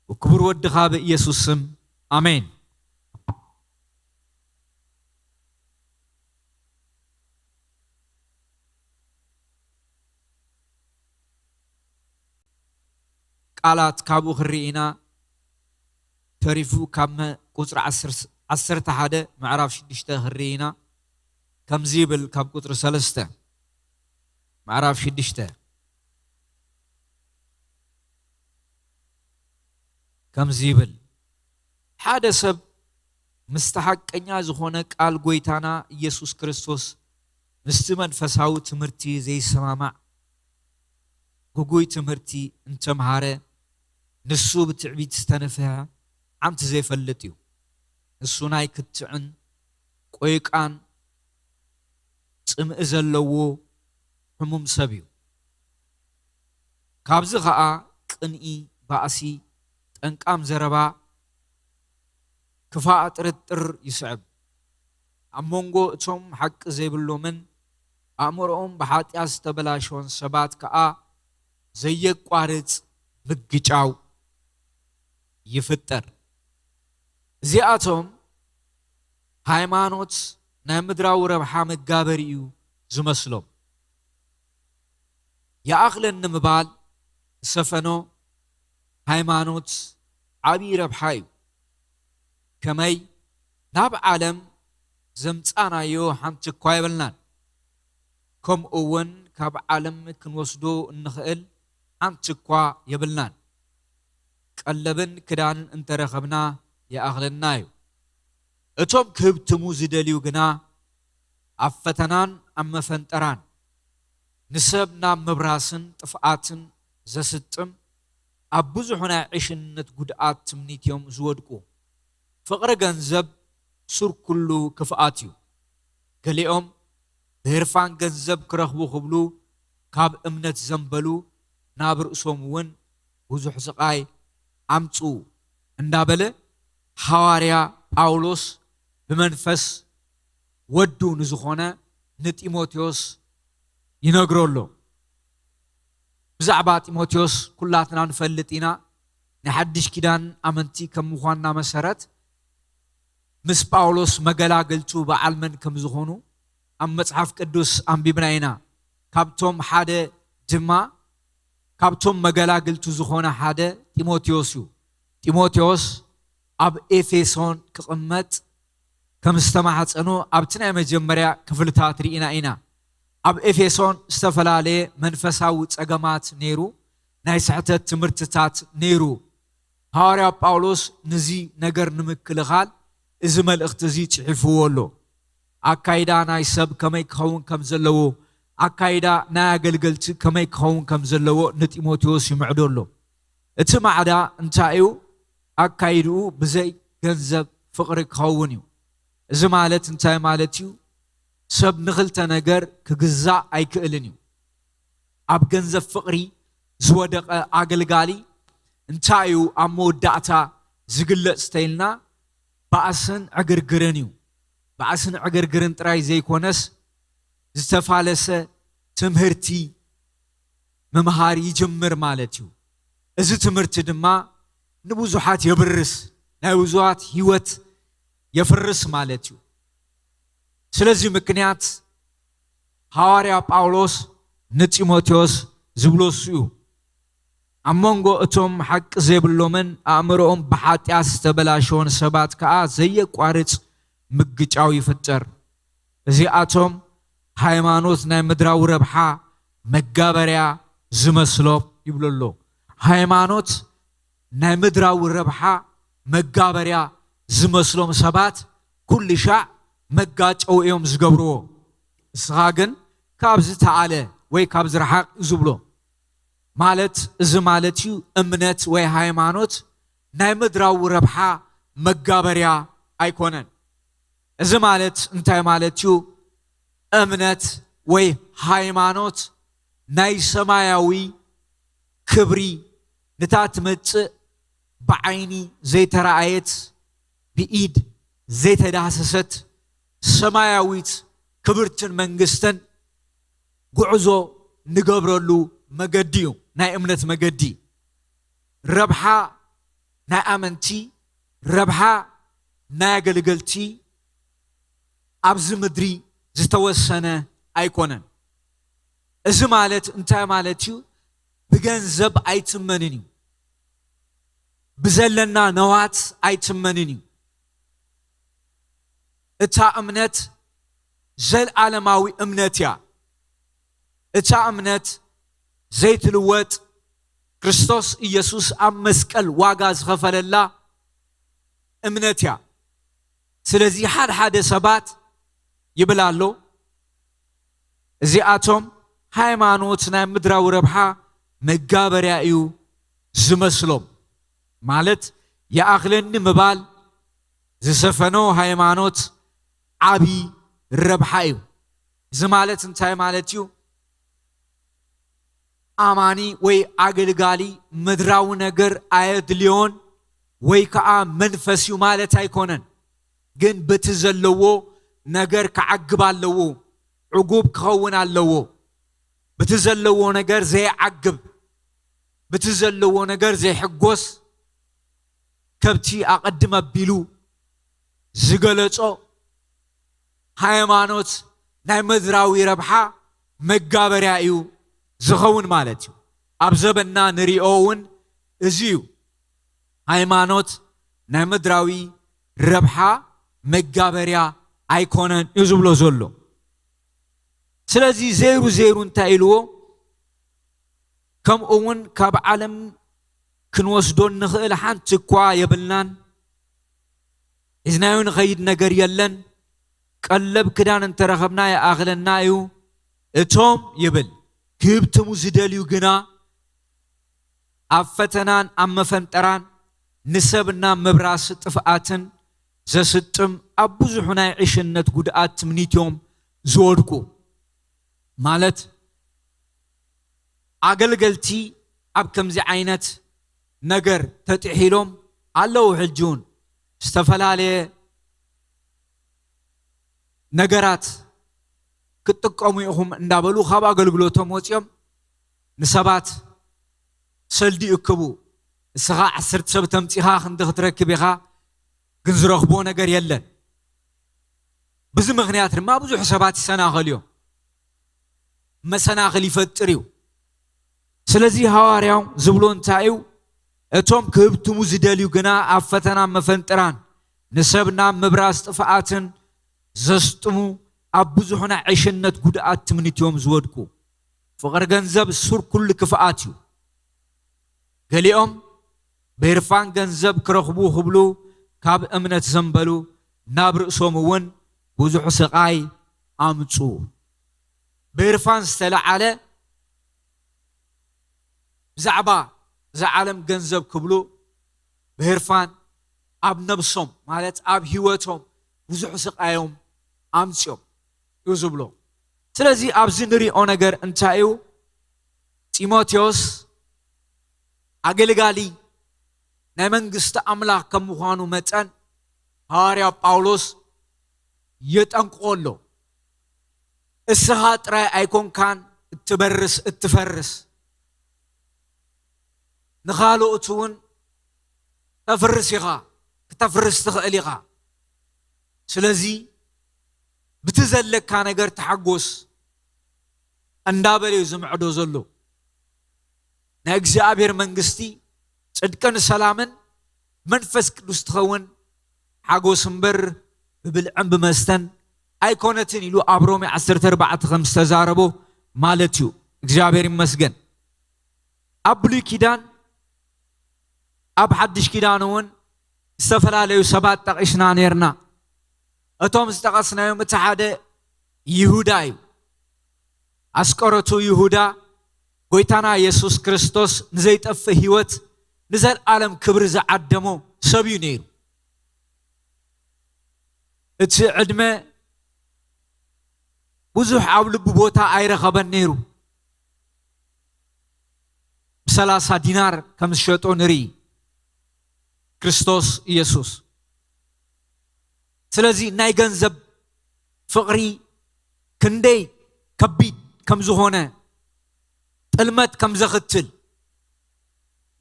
ብክቡር ወድኻ ብኢየሱስ ስም፣ ኣሜን። ቃላት ካብኡ ክንርኢ ኢና። ተሪፉ ካብ መ-፣ ቁጽሪ ዓሰርተ፣ ዓሰርተ ሓደ ምዕራፍ ሽዱሽተ ክንርኢ ኢና። ከምዚ ይብል፣ ካብ ቁጽሪ ሰለስተ ምዕራፍ ሽዱሽተ ከምዚ ይብል፣ ሓደ ሰብ ምስቲ ሓቀኛ ዝኾነ ቃል ጎይታና ኢየሱስ ክርስቶስ ምስቲ መንፈሳዊ ትምህርቲ ዘይሰማማዕ ግጉይ ትምህርቲ እንተምሃረ፣ ንሱ ብትዕቢት ዝተነፍሐ ሓንቲ ዘይፈልጥ እዩ። ንሱ ናይ ክትዕን ቆይቃን ጽምኢ ዘለዎ ሕሙም ሰብ እዩ። ካብዚ ኸኣ ቅንኢ፣ ባእሲ፣ ጠንቃም ዘረባ፣ ክፋእ ጥርጥር ይስዕብ። ኣብ መንጎ እቶም ሓቂ ዘይብሎምን ኣእምሮኦም ብሓጢኣት ዝተበላሸወን ሰባት ከኣ ዘየቋርጽ ምግጫው ይፍጠር። እዚኣቶም ሃይማኖት ናይ ምድራዊ ረብሓ መጋበሪ እዩ ዝመስሎም። ይኣኽለኒ ምባል ዝሰፈኖ ሃይማኖት ዓብዪ ረብሓ እዩ። ከመይ ናብ ዓለም ዘምጻናዮ ሓንቲ እኳ የብልናን። ከምኡ እውን ካብ ዓለም ክንወስዶ እንኽእል ሓንቲ እኳ የብልናን። ቀለብን ክዳንን እንተረኸብና ይኣኽለና እዩ። እቶም ክህብትሙ ዝደልዩ ግና ኣብ ፈተናን ኣብ መፈንጠራን ንሰብ ናብ ምብራስን ጥፍኣትን ዘስጥም ኣብ ብዙሕ ናይ ዕሽነት ጉድኣት ትምኒት እዮም ዝወድቁ። ፍቕሪ ገንዘብ ሱር ኩሉ ክፍኣት እዩ። ገሊኦም ብህርፋን ገንዘብ ክረኽቡ ክብሉ ካብ እምነት ዘንበሉ፣ ናብ ርእሶም እውን ብዙሕ ስቓይ ኣምጽኡ እንዳበለ ሃዋርያ ጳውሎስ ብመንፈስ ወዱ ንዝኾነ ንጢሞቴዎስ ይነግሮ ኣሎ። ብዛዕባ ጢሞቴዎስ ኩላትና ንፈልጥ ኢና። ናይ ሓድሽ ኪዳን ኣመንቲ ከም ምዃንና መሰረት፣ ምስ ጳውሎስ መገላግልቱ በዓል መን ከም ዝኾኑ ኣብ መጽሓፍ ቅዱስ ኣንቢብና ኢና። ካብቶም ሓደ ድማ፣ ካብቶም መገላግልቱ ዝኾነ ሓደ ጢሞቴዎስ እዩ። ጢሞቴዎስ ኣብ ኤፌሶን ክቕመጥ ከም ዝተማሕጸኖ ኣብቲ ናይ መጀመርያ ክፍልታት ርኢና ኢና። ኣብ ኤፌሶን ዝተፈላለየ መንፈሳዊ ጸገማት ነይሩ፣ ናይ ስሕተት ትምህርትታት ነይሩ። ሃዋርያ ጳውሎስ ነዚ ነገር ንምክልኻል እዚ መልእኽቲ እዚ ጽሒፍዎ ኣሎ። ኣካይዳ ናይ ሰብ ከመይ ክኸውን ከም ዘለዎ፣ ኣካይዳ ናይ ኣገልገልቲ ከመይ ክኸውን ከም ዘለዎ ንጢሞቴዎስ ይምዕዶ ኣሎ። እቲ ማዕዳ እንታይ እዩ? ኣካይድኡ ብዘይ ገንዘብ ፍቕሪ ክኸውን እዩ። እዚ ማለት እንታይ ማለት እዩ? ሰብ ንኽልተ ነገር ክግዛእ ኣይክእልን እዩ። ኣብ ገንዘብ ፍቕሪ ዝወደቐ ኣገልጋሊ እንታይ እዩ ኣብ መወዳእታ ዝግለጽ ተይልና፣ ባእስን ዕግርግርን እዩ። ባእስን ዕግርግርን ጥራይ ዘይኮነስ፣ ዝተፋለሰ ትምህርቲ ምምሃር ይጅምር ማለት እዩ። እዚ ትምህርቲ ድማ ንብዙሓት የብርስ፣ ናይ ብዙሓት ህይወት የፍርስ ማለት እዩ። ስለዚ ምክንያት ሃዋርያ ጳውሎስ ንጢሞቴዎስ ዝብሎ እሱ እዩ። ኣብ መንጎ እቶም ሓቂ ዘይብሎምን ኣእምሮኦም ብሓጢኣት ዝተበላሸወን ሰባት ከኣ ዘየቋርጽ ምግጫው ይፍጠር። እዚኣቶም ሃይማኖት ናይ ምድራዊ ረብሓ መጋበርያ ዝመስሎም ይብሎ ኣሎ። ሃይማኖት ናይ ምድራዊ ረብሓ መጋበርያ ዝመስሎም ሰባት ኩሉ ሻዕ መጋጨዊ እዮም ዝገብርዎ። ንስኻ ግን ካብዚ ተኣለ ወይ ካብዚ ረሓቕ እዩ ዝብሎ። ማለት እዚ ማለት እዩ፣ እምነት ወይ ሃይማኖት ናይ ምድራዊ ረብሓ መጋበርያ ኣይኮነን። እዚ ማለት እንታይ ማለት እዩ? እምነት ወይ ሃይማኖት ናይ ሰማያዊ ክብሪ፣ ንታ ትመጽእ ብዓይኒ ዘይተረኣየት፣ ብኢድ ዘይተዳህሰሰት ሰማያዊት ክብርትን መንግስትን ጉዕዞ ንገብረሉ መገዲ እዩ። ናይ እምነት መገዲ። ረብሓ ናይ ኣመንቲ፣ ረብሓ ናይ ኣገልገልቲ ኣብዚ ምድሪ ዝተወሰነ ኣይኮነን። እዚ ማለት እንታይ ማለት እዩ? ብገንዘብ ኣይትመንን እዩ። ብዘለና ነዋት ኣይትመንን እዩ። እታ እምነት ዘልዓለማዊ እምነት እያ። እታ እምነት ዘይትልወጥ፣ ክርስቶስ ኢየሱስ ኣብ መስቀል ዋጋ ዝኸፈለላ እምነት እያ። ስለዚ ሓደ ሓደ ሰባት ይብል ኣሎ፣ እዚኣቶም ሃይማኖት ናይ ምድራዊ ረብሓ መጋበርያ እዩ ዝመስሎም። ማለት ይኣኽለኒ ምባል ዝሰፈኖ ሃይማኖት ዓቢ ረብሓ እዩ። እዚ ማለት እንታይ ማለት እዩ? ኣማኒ ወይ ኣገልጋሊ ምድራዊ ነገር ኣየድልዮን ወይ ከዓ መንፈስ እዩ ማለት ኣይኮነን። ግን በቲ ዘለዎ ነገር ክዓግብ ኣለዎ፣ ዕጉብ ክኸውን ኣለዎ። በቲ ዘለዎ ነገር ዘይዓግብ፣ በቲ ዘለዎ ነገር ዘይሕጎስ፣ ከብቲ ኣቐድም ኣቢሉ ዝገለጾ ሃይማኖት ናይ ምድራዊ ረብሓ መጋበርያ እዩ ዝኸውን ማለት እዩ። ኣብ ዘበንና ንሪኦ እውን እዚ እዩ። ሃይማኖት ናይ ምድራዊ ረብሓ መጋበርያ ኣይኮነን እዩ ዝብሎ ዘሎ። ስለዚ ዘይሩ ዘይሩ እንታይ ኢልዎ? ከምኡ እውን ካብ ዓለም ክንወስዶ እንኽእል ሓንቲ እኳ የብልናን። ሒዝናዮ ንኸይድ ነገር የለን። ቀለብ ክዳን እንተረኸብና ይኣኽለና እዩ። እቶም ይብል ክህብትሙ ዝደልዩ ግና ኣብ ፈተናን ኣብ መፈንጠራን ንሰብና ምብራስ ጥፍኣትን ዘስጥም ኣብ ብዙሑ ናይ ዕሽነት ጉድኣት ትምኒት እዮም ዝወድቁ። ማለት ኣገልገልቲ ኣብ ከምዚ ዓይነት ነገር ተጥሒሎም ኣለዉ። ሕጂ እውን ዝተፈላለየ ነገራት ክትጥቀሙ ኢኹም እንዳበሉ ካብ ኣገልግሎቶም ወፂኦም ንሰባት ሰልዲ ይእክቡ። እስኻ ዓሰርተ ሰብ ተምፂኻ ክንዲ ክትረክብ ኢኻ፣ ግን ዝረኽቦ ነገር የለን። ብዚ ምኽንያት ድማ ብዙሕ ሰባት ይሰናኸሉ እዮም። መሰናኽል ይፈጥር እዩ። ስለዚ ሃዋርያው ዝብሎ እንታይ እዩ? እቶም ክህብትሙ ዝደልዩ ግና ኣብ ፈተናን መፈንጥራን ንሰብ ናብ ምብራስ ጥፍኣትን ዘስጥሙ ኣብ ብዙሕ ናይ ዕሽነት ጉድኣት ትምኒት እዮም ዝወድቁ። ፍቕሪ ገንዘብ ሱር ኩሉ ክፍኣት እዩ። ገሊኦም ብህርፋን ገንዘብ ክረኽቡ ክብሉ ካብ እምነት ዘንበሉ፣ ናብ ርእሶም እውን ብዙሕ ስቓይ ኣምፁ። ብህርፋን ዝተለዓለ ብዛዕባ እዛ ዓለም ገንዘብ ክብሉ ብህርፋን ኣብ ነብሶም ማለት ኣብ ህይወቶም ብዙሕ ስቓዮም ኣምፅኦም እዩ ዝብሎ። ስለዚ ኣብዚ ንሪኦ ነገር እንታይ እዩ? ጢሞቴዎስ ኣገልጋሊ ናይ መንግስቲ ኣምላኽ ከም ምዃኑ መጠን ሃዋርያ ጳውሎስ የጠንቅቖ ኣሎ። እስኻ ጥራይ ኣይኮንካን እትበርስ እትፈርስ፣ ንኻልኦት እውን ተፍርስ ኢኻ፣ ክተፍርስ ትኽእል ኢኻ። ስለዚ ብቲ ዘለካ ነገር ተሓጎስ እንዳበለ እዩ ዝምዕዶ ዘሎ። ናይ እግዚኣብሔር መንግስቲ ጽድቅን ሰላምን መንፈስ ቅዱስ ትኸውን ሓጎስ እምበር ብብልዕን ብመስተን ኣይኮነትን ኢሉ ኣብ ሮሜ ዓሰርተ ኣርባዕተ ከም ዝተዛረቦ ማለት እዩ። እግዚኣብሔር ይመስገን። ኣብ ብሉይ ኪዳን ኣብ ሓድሽ ኪዳን እውን ዝተፈላለዩ ሰባት ጠቒስና ነርና። እቶም ዝጠቐስናዮም እቲ ሓደ ይሁዳ እዩ። ኣስቆረቱ ይሁዳ ጎይታና የሱስ ክርስቶስ ንዘይጠፍእ ህይወት ንዘለኣለም ክብሪ ዝዓደሞ ሰብ እዩ ነይሩ። እቲ ዕድመ ብዙሕ ኣብ ልቡ ቦታ ኣይረኸበን ነይሩ። ብሰላሳ ዲናር ከም ዝሸጦ ንርኢ ክርስቶስ ኢየሱስ። ስለዚ ናይ ገንዘብ ፍቕሪ ክንደይ ከቢድ ከም ዝኾነ፣ ጥልመት ከም ዘኽትል፣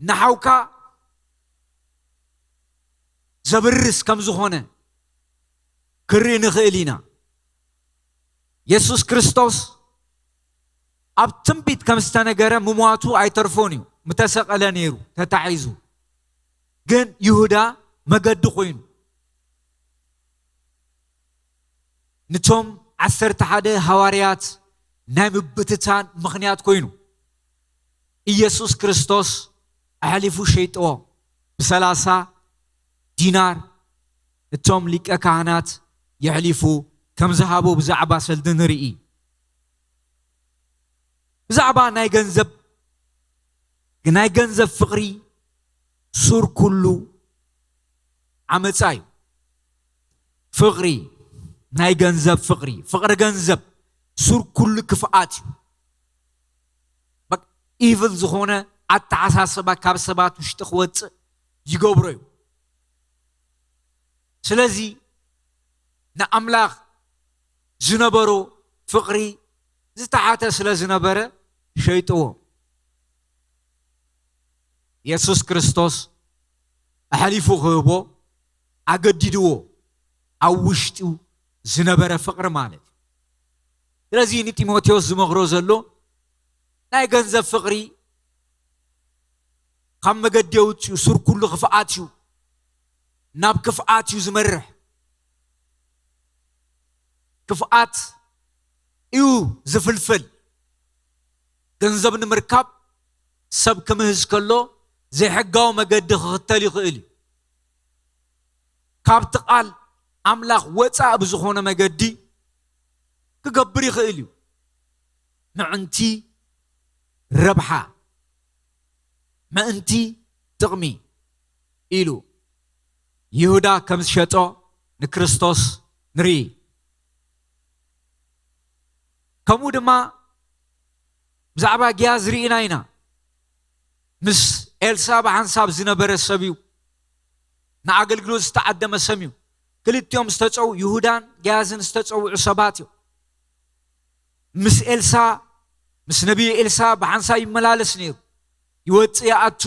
ንሓውካ ዘብርስ ከም ዝኾነ ክርኢ ንኽእል ኢና። የሱስ ክርስቶስ ኣብ ትንቢት ከም ዝተነገረ ምሟቱ ኣይተርፎን እዩ። ምተሰቐለ ነይሩ፣ ተታሒዙ። ግን ይሁዳ መገዲ ኮይኑ፣ ንቶም ዓሰርተ ሓደ ሃዋርያት ናይ ምብትታን ምኽንያት ኮይኑ፣ ኢየሱስ ክርስቶስ ኣሕሊፉ ሸይጥዎ። ብሰላሳ ዲናር እቶም ሊቀ ካህናት የሕሊፉ ከም ዝሃቦ ብዛዕባ ሰልዲ ንርኢ። ብዛዕባ ናይ ገንዘብ፣ ናይ ገንዘብ ፍቕሪ ሱር ኩሉ ዓመጻ እዩ። ፍቕሪ፣ ናይ ገንዘብ ፍቕሪ፣ ፍቕሪ ገንዘብ ሱር ኩሉ ክፍኣት እዩ። በቃ ኢቭል ዝኾነ ኣተሓሳስባ ካብ ሰባት ውሽጢ ክወጽእ ይገብሮ እዩ። ስለዚ ንኣምላኽ ዝነበሮ ፍቕሪ ዝተሓተ ስለ ዝነበረ ሸይጥዎ። የሱስ ክርስቶስ ኣሕሊፉ ክህቦ ኣገዲድዎ፣ ኣብ ውሽጡ ዝነበረ ፍቕሪ ማለት እዩ። ስለዚ ንጢሞቴዎስ ዝመኽሮ ዘሎ ናይ ገንዘብ ፍቕሪ ካብ መገዲ የውፅኡ፣ ሱር ኩሉ ክፍኣት እዩ፣ ናብ ክፍኣት እዩ ዝመርሕ። ክፍኣት እዩ ዝፍልፍል። ገንዘብ ንምርካብ ሰብ ክምህዝ ከሎ ዘይሕጋዊ መገዲ ክኽተል ይኽእል እዩ። ካብቲ ቃል ኣምላኽ ወፃእ ብዝኾነ መገዲ ክገብር ይኽእል እዩ። ምዕንቲ ረብሓ፣ ምእንቲ ጥቕሚ ኢሉ ይሁዳ ከም ዝሸጦ ንክርስቶስ ንርኢ። ከምኡ ድማ ብዛዕባ ግያዝ ርኢና ኢና። ምስ ኤልሳ ብሓንሳብ ዝነበረ ሰብ እዩ። ንኣገልግሎት ዝተዓደመ ሰብ እዩ። ክልቲኦም ዝተጸው-፣ ይሁዳን ግያዝን ዝተጸውዑ ሰባት እዮም። ምስ ኤልሳ፣ ምስ ነቢይ ኤልሳ ብሓንሳብ ይመላለስ ነይሩ። ይወጽእ ይኣቱ።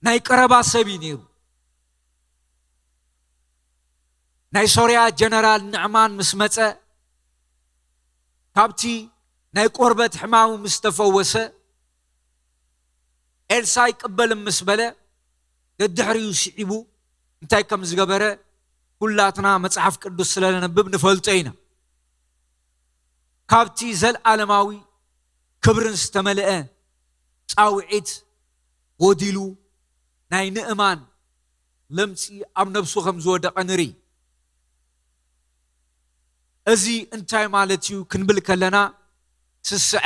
ናይ ቀረባ ሰብ እዩ ነይሩ። ናይ ሶርያ ጀነራል ንዕማን ምስ መጸ፣ ካብቲ ናይ ቆርበት ሕማሙ ምስ ተፈወሰ፣ ኤልሳ ኣይቅበልን ምስ በለ፣ ደድሕሪኡ ስዒቡ እንታይ ከም ዝገበረ ኩላትና መጽሓፍ ቅዱስ ስለ ነንብብ ንፈልጦ ኢና። ካብቲ ዘልኣለማዊ ክብርን ዝተመልአ ጻውዒት ጎዲሉ፣ ናይ ንእማን ለምጺ ኣብ ነብሱ ከም ዝወደቐ ንርኢ። እዚ እንታይ ማለት እዩ ክንብል ከለና፣ ስስዐ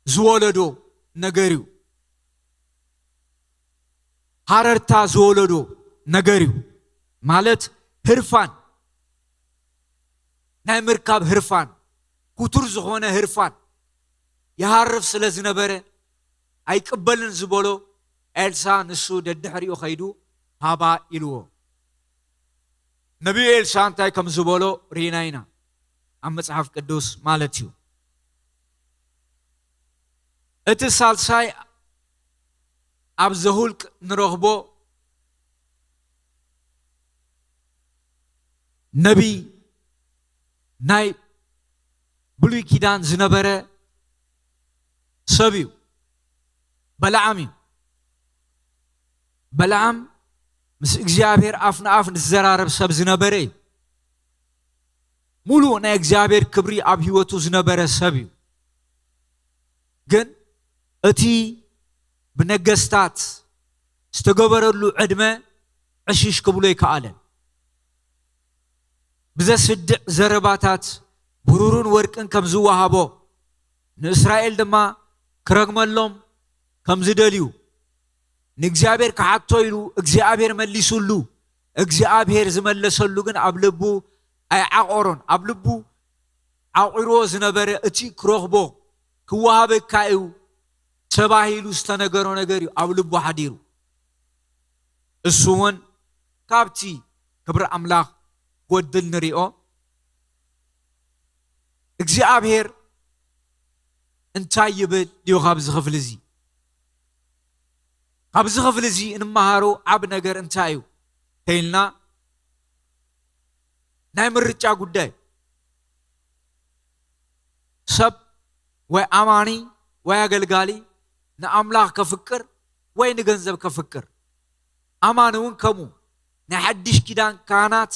ዝወለዶ ነገር እዩ። ሃረርታ ዝወለዶ ነገር እዩ። ማለት ህርፋን፣ ናይ ምርካብ ህርፋን፣ ክቱር ዝኾነ ህርፋን ይሃርፍ ስለ ዝነበረ፣ ኣይቅበልን ዝበሎ ኤልሳ፣ ንሱ ደድሕሪኡ ኸይዱ ሃባ ኢልዎ። ነቢዩ ኤልሳ እንታይ ከም ዝበሎ ርኢና ኢና፣ ኣብ መጽሓፍ ቅዱስ ማለት እዩ። እቲ ሳልሳይ ኣብ ዘሁልቅ ንረኽቦ ነቢይ፣ ናይ ብሉይ ኪዳን ዝነበረ ሰብ እዩ። በለዓም እዩ። በለዓም ምስ እግዚኣብሔር ኣፍ ንኣፍ ንዝዘራረብ ሰብ ዝነበረ እዩ። ሙሉእ ናይ እግዚኣብሔር ክብሪ ኣብ ህይወቱ ዝነበረ ሰብ እዩ። ግን እቲ ብነገስታት ዝተገበረሉ ዕድመ ዕሽሽ ክብሎ ኣይከኣለን። ብዘስድዕ ዘረባታት ብሩርን ወርቅን ከም ዝወሃቦ፣ ንእስራኤል ድማ ክረግመሎም ከም ዝደልዩ፣ ንእግዚኣብሔር ክሓቶ ኢሉ እግዚኣብሔር መሊሱሉ። እግዚኣብሔር ዝመለሰሉ ግን ኣብ ልቡ ኣይዓቆሮን። ኣብ ልቡ ዓቂርዎ ዝነበረ እቲ ክረኽቦ ክወሃበካ እዩ ተባሂሉ ዝተነገሮ ነገር እዩ ኣብ ልቡ ሓዲሩ። እሱ እውን ካብቲ ክብሪ ኣምላኽ ጎድል ንሪኦ። እግዚኣብሔር እንታይ ይብል እዩ? ካብዚ ክፍሊ እዚ ካብዚ ክፍሊ እዚ እንመሃሮ ዓብ ነገር እንታይ እዩ ተይልና፣ ናይ ምርጫ ጉዳይ። ሰብ ወይ ኣማኒ ወይ ኣገልጋሊ ንኣምላኽ ከፍቅር ወይ ንገንዘብ ከፍቅር። ኣማኒ እውን ከምኡ። ናይ ሓድሽ ኪዳን ካህናት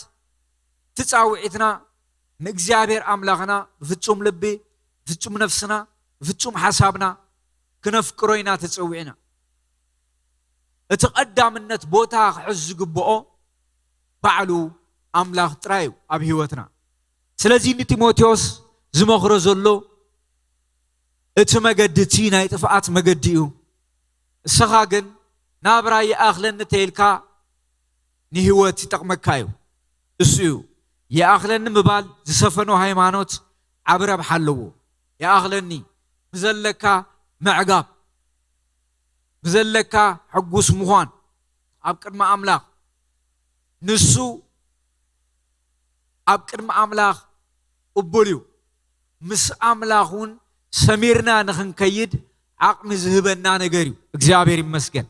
ትጻውዒትና ንእግዚኣብሔር ኣምላኽና ብፍጹም ልቢ፣ ብፍጹም ነፍስና፣ ብፍጹም ሓሳብና ክነፍቅሮ ኢና ተጸዊዕና። እቲ ቀዳምነት ቦታ ክሕዝ ዝግብኦ ባዕሉ ኣምላኽ ጥራይ እዩ ኣብ ህይወትና። ስለዚ ንጢሞቴዎስ ዝመኽሮ ዘሎ እቲ መገዲ እቲ ናይ ጥፍኣት መገዲ እዩ። እስኻ ግን ናብራ ይኣኽለኒ ተይልካ ንህይወት ይጠቕመካ እዩ። እሱ እዩ ይኣኽለኒ ምባል ዝሰፈኖ ሃይማኖት ዓቢ ረብሓ ኣለዎ። ይኣኽለኒ ብዘለካ ምዕጋብ፣ ብዘለካ ሕጉስ ምዃን ኣብ ቅድሚ ኣምላኽ። ንሱ ኣብ ቅድሚ ኣምላኽ ቅቡል እዩ። ምስ ኣምላኽ እውን ሰሚርና ንኽንከይድ ዓቕሚ ዝህበና ነገር እዩ። እግዚኣብሔር ይመስገን።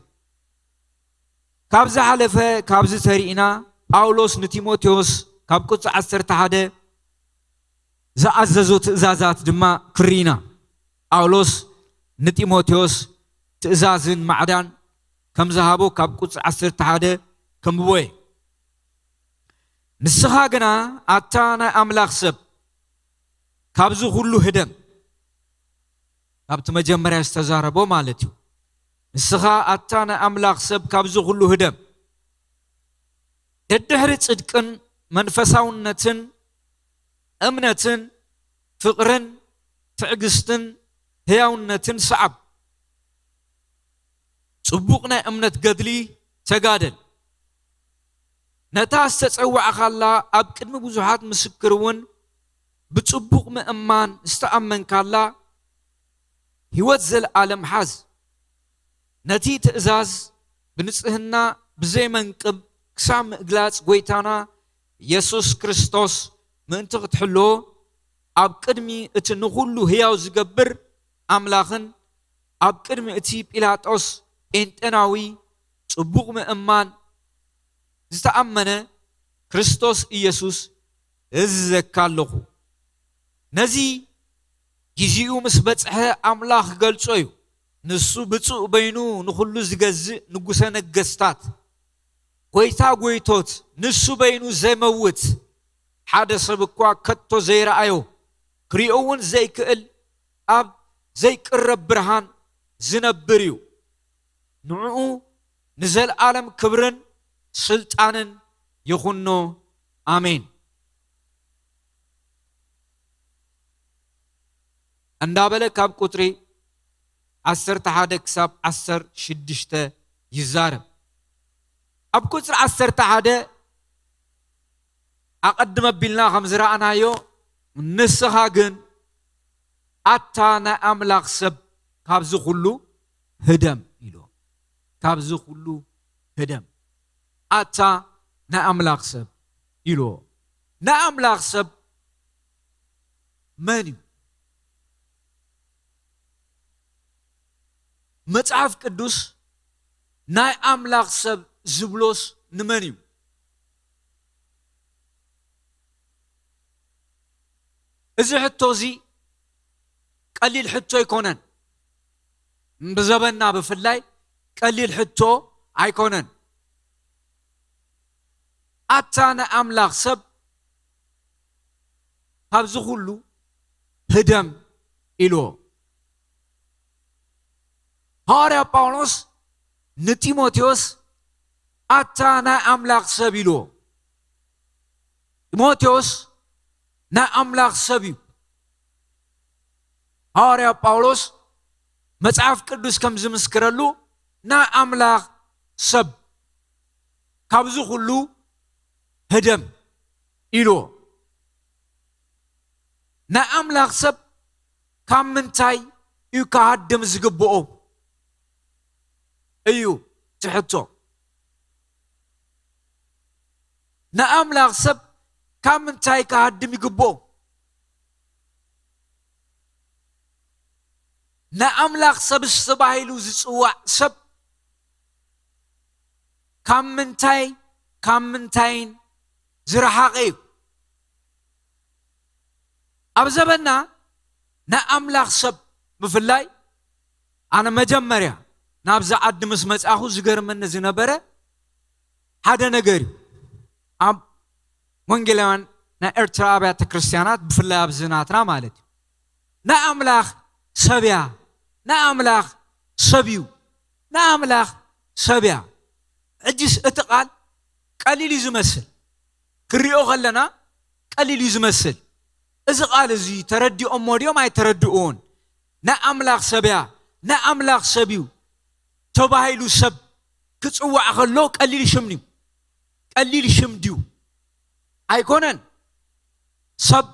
ካብ ዝሓለፈ ካብዚ ተሪእና ጳውሎስ ንጢሞቴዎስ ካብ ቁጽሪ ዓሰርተ ሓደ ዝኣዘዞ ትእዛዛት ድማ ክርኢና። ጳውሎስ ንጢሞቴዎስ ትእዛዝን ማዕዳን ከም ዝሃቦ ካብ ቁጽሪ ዓሰርተ ሓደ ከንብቦ እየ። ንስኻ ግና ኣታ ናይ ኣምላኽ ሰብ ካብዚ ኩሉ ህደም። ካብቲ መጀመርያ ዝተዛረቦ ማለት እዩ። ንስኻ ኣታ ናይ ኣምላኽ ሰብ ካብዚ ኩሉ ህደም። ደድሕሪ ጽድቅን መንፈሳውነትን እምነትን ፍቕርን ትዕግስትን ህያውነትን ሰዓብ። ጽቡቕ ናይ እምነት ገድሊ ተጋደል። ነታ ዝተጸዋዕካላ ኣብ ቅድሚ ብዙሓት ምስክር እውን ብጽቡቕ ምእማን ዝተኣመንካላ ህይወት ዘለኣለም ሓዝ። ነቲ ትእዛዝ ብንጽህና ብዘይመንቅብ ክሳብ ምግላጽ ጐይታና የሱስ ክርስቶስ ምእንቲ ክትሕልዎ ኣብ ቅድሚ እቲ ንኹሉ ህያው ዝገብር ኣምላኽን ኣብ ቅድሚ እቲ ጲላጦስ ጴንጤናዊ ጽቡቕ ምእማን ዝተኣመነ ክርስቶስ ኢየሱስ እዝዘካ ኣለኹ። ነዚ ጊዜኡ ምስ በጽሐ ኣምላኽ ክገልጾ እዩ። ንሱ ብፁዕ በይኑ ንኹሉ ዝገዝእ ንጉሰ ነገስታት፣ ጐይታ ጐይቶት፣ ንሱ በይኑ ዘይመውት፣ ሓደ ሰብ እኳ ከቶ ዘይረኣዮ፣ ክሪኦ እውን ዘይክእል፣ ኣብ ዘይቅረብ ብርሃን ዝነብር እዩ። ንዕኡ ንዘለኣለም ክብርን ስልጣንን ይኹኖ። ኣሜን። እንዳበለ ካብ ቁጽሪ ዓሰርተ ሓደ ክሳብ ዓሰርተ ሽዱሽተ ይዛረብ። ኣብ ቁጽሪ ዓሰርተ ሓደ ኣቐድም ኣቢልና ከም ዝረኣናዮ፣ ንስኻ ግን ኣታ ናይ ኣምላኽ ሰብ ካብዚ ኩሉ ህደም ኢሉ። ካብዚ ኩሉ ህደም። ኣታ ናይ ኣምላኽ ሰብ ኢልዎ። ናይ ኣምላኽ ሰብ መን እዩ? መጽሓፍ ቅዱስ ናይ ኣምላኽ ሰብ ዝብሎስ ንመን እዩ? እዚ ሕቶ እዚ ቀሊል ሕቶ ኣይኮነን። ብዘበንና ብፍላይ ቀሊል ሕቶ ኣይኮነን። ኣታ ናይ ኣምላኽ ሰብ ካብዚ ኩሉ ህደም ኢልዎ። ሃዋርያ ጳውሎስ ንጢሞቴዎስ ኣታ ናይ ኣምላኽ ሰብ ኢልዎ። ጢሞቴዎስ ናይ ኣምላኽ ሰብ እዩ። ሃዋርያ ጳውሎስ መጽሓፍ ቅዱስ ከም ዝምስክረሉ ናይ ኣምላኽ ሰብ ካብዚ ኩሉ ህደም ኢልዎ። ናይ ኣምላኽ ሰብ ካብ ምንታይ እዩ ክሃድም ዝግብኦ? እዩ እቲ ሕቶ። ንኣምላኽ ሰብ ካብ ምንታይ ክሃድም ይግብኦ? ንኣምላኽ ሰብስ ተባሂሉ ዝጽዋዕ ሰብ ካብ ምንታይ ካብ ምንታይን ዝረሓቐ እዩ። ኣብ ዘበና ንኣምላኽ ሰብ ምፍላይ፣ ኣነ መጀመርያ ናብዛ ዓዲ ምስ መጻኹ ዝገርመኒ ዝነበረ ሓደ ነገር እዩ። ኣብ ወንጌላውያን ናይ ኤርትራ ኣብያተ ክርስቲያናት፣ ብፍላይ ኣብዚ ናትና ማለት እዩ፣ ንኣምላኽ ሰብ እያ፣ ንኣምላኽ ሰብ እዩ፣ ንኣምላኽ ሰብ እያ። ሕጅስ እቲ ቃል ቀሊል እዩ ዝመስል፣ ክንሪኦ ከለና ቀሊል እዩ ዝመስል። እዚ ቃል እዚ ተረዲኦሞ ድዮም ኣይተረድኡን? ንኣምላኽ ሰብ እያ፣ ንኣምላኽ ሰብ እዩ ተባሂሉ ሰብ ክጽዋዕ ከሎ ቀሊል ሽም እዩ፣ ቀሊል ሽም ድዩ? ኣይኮነን። ሰብ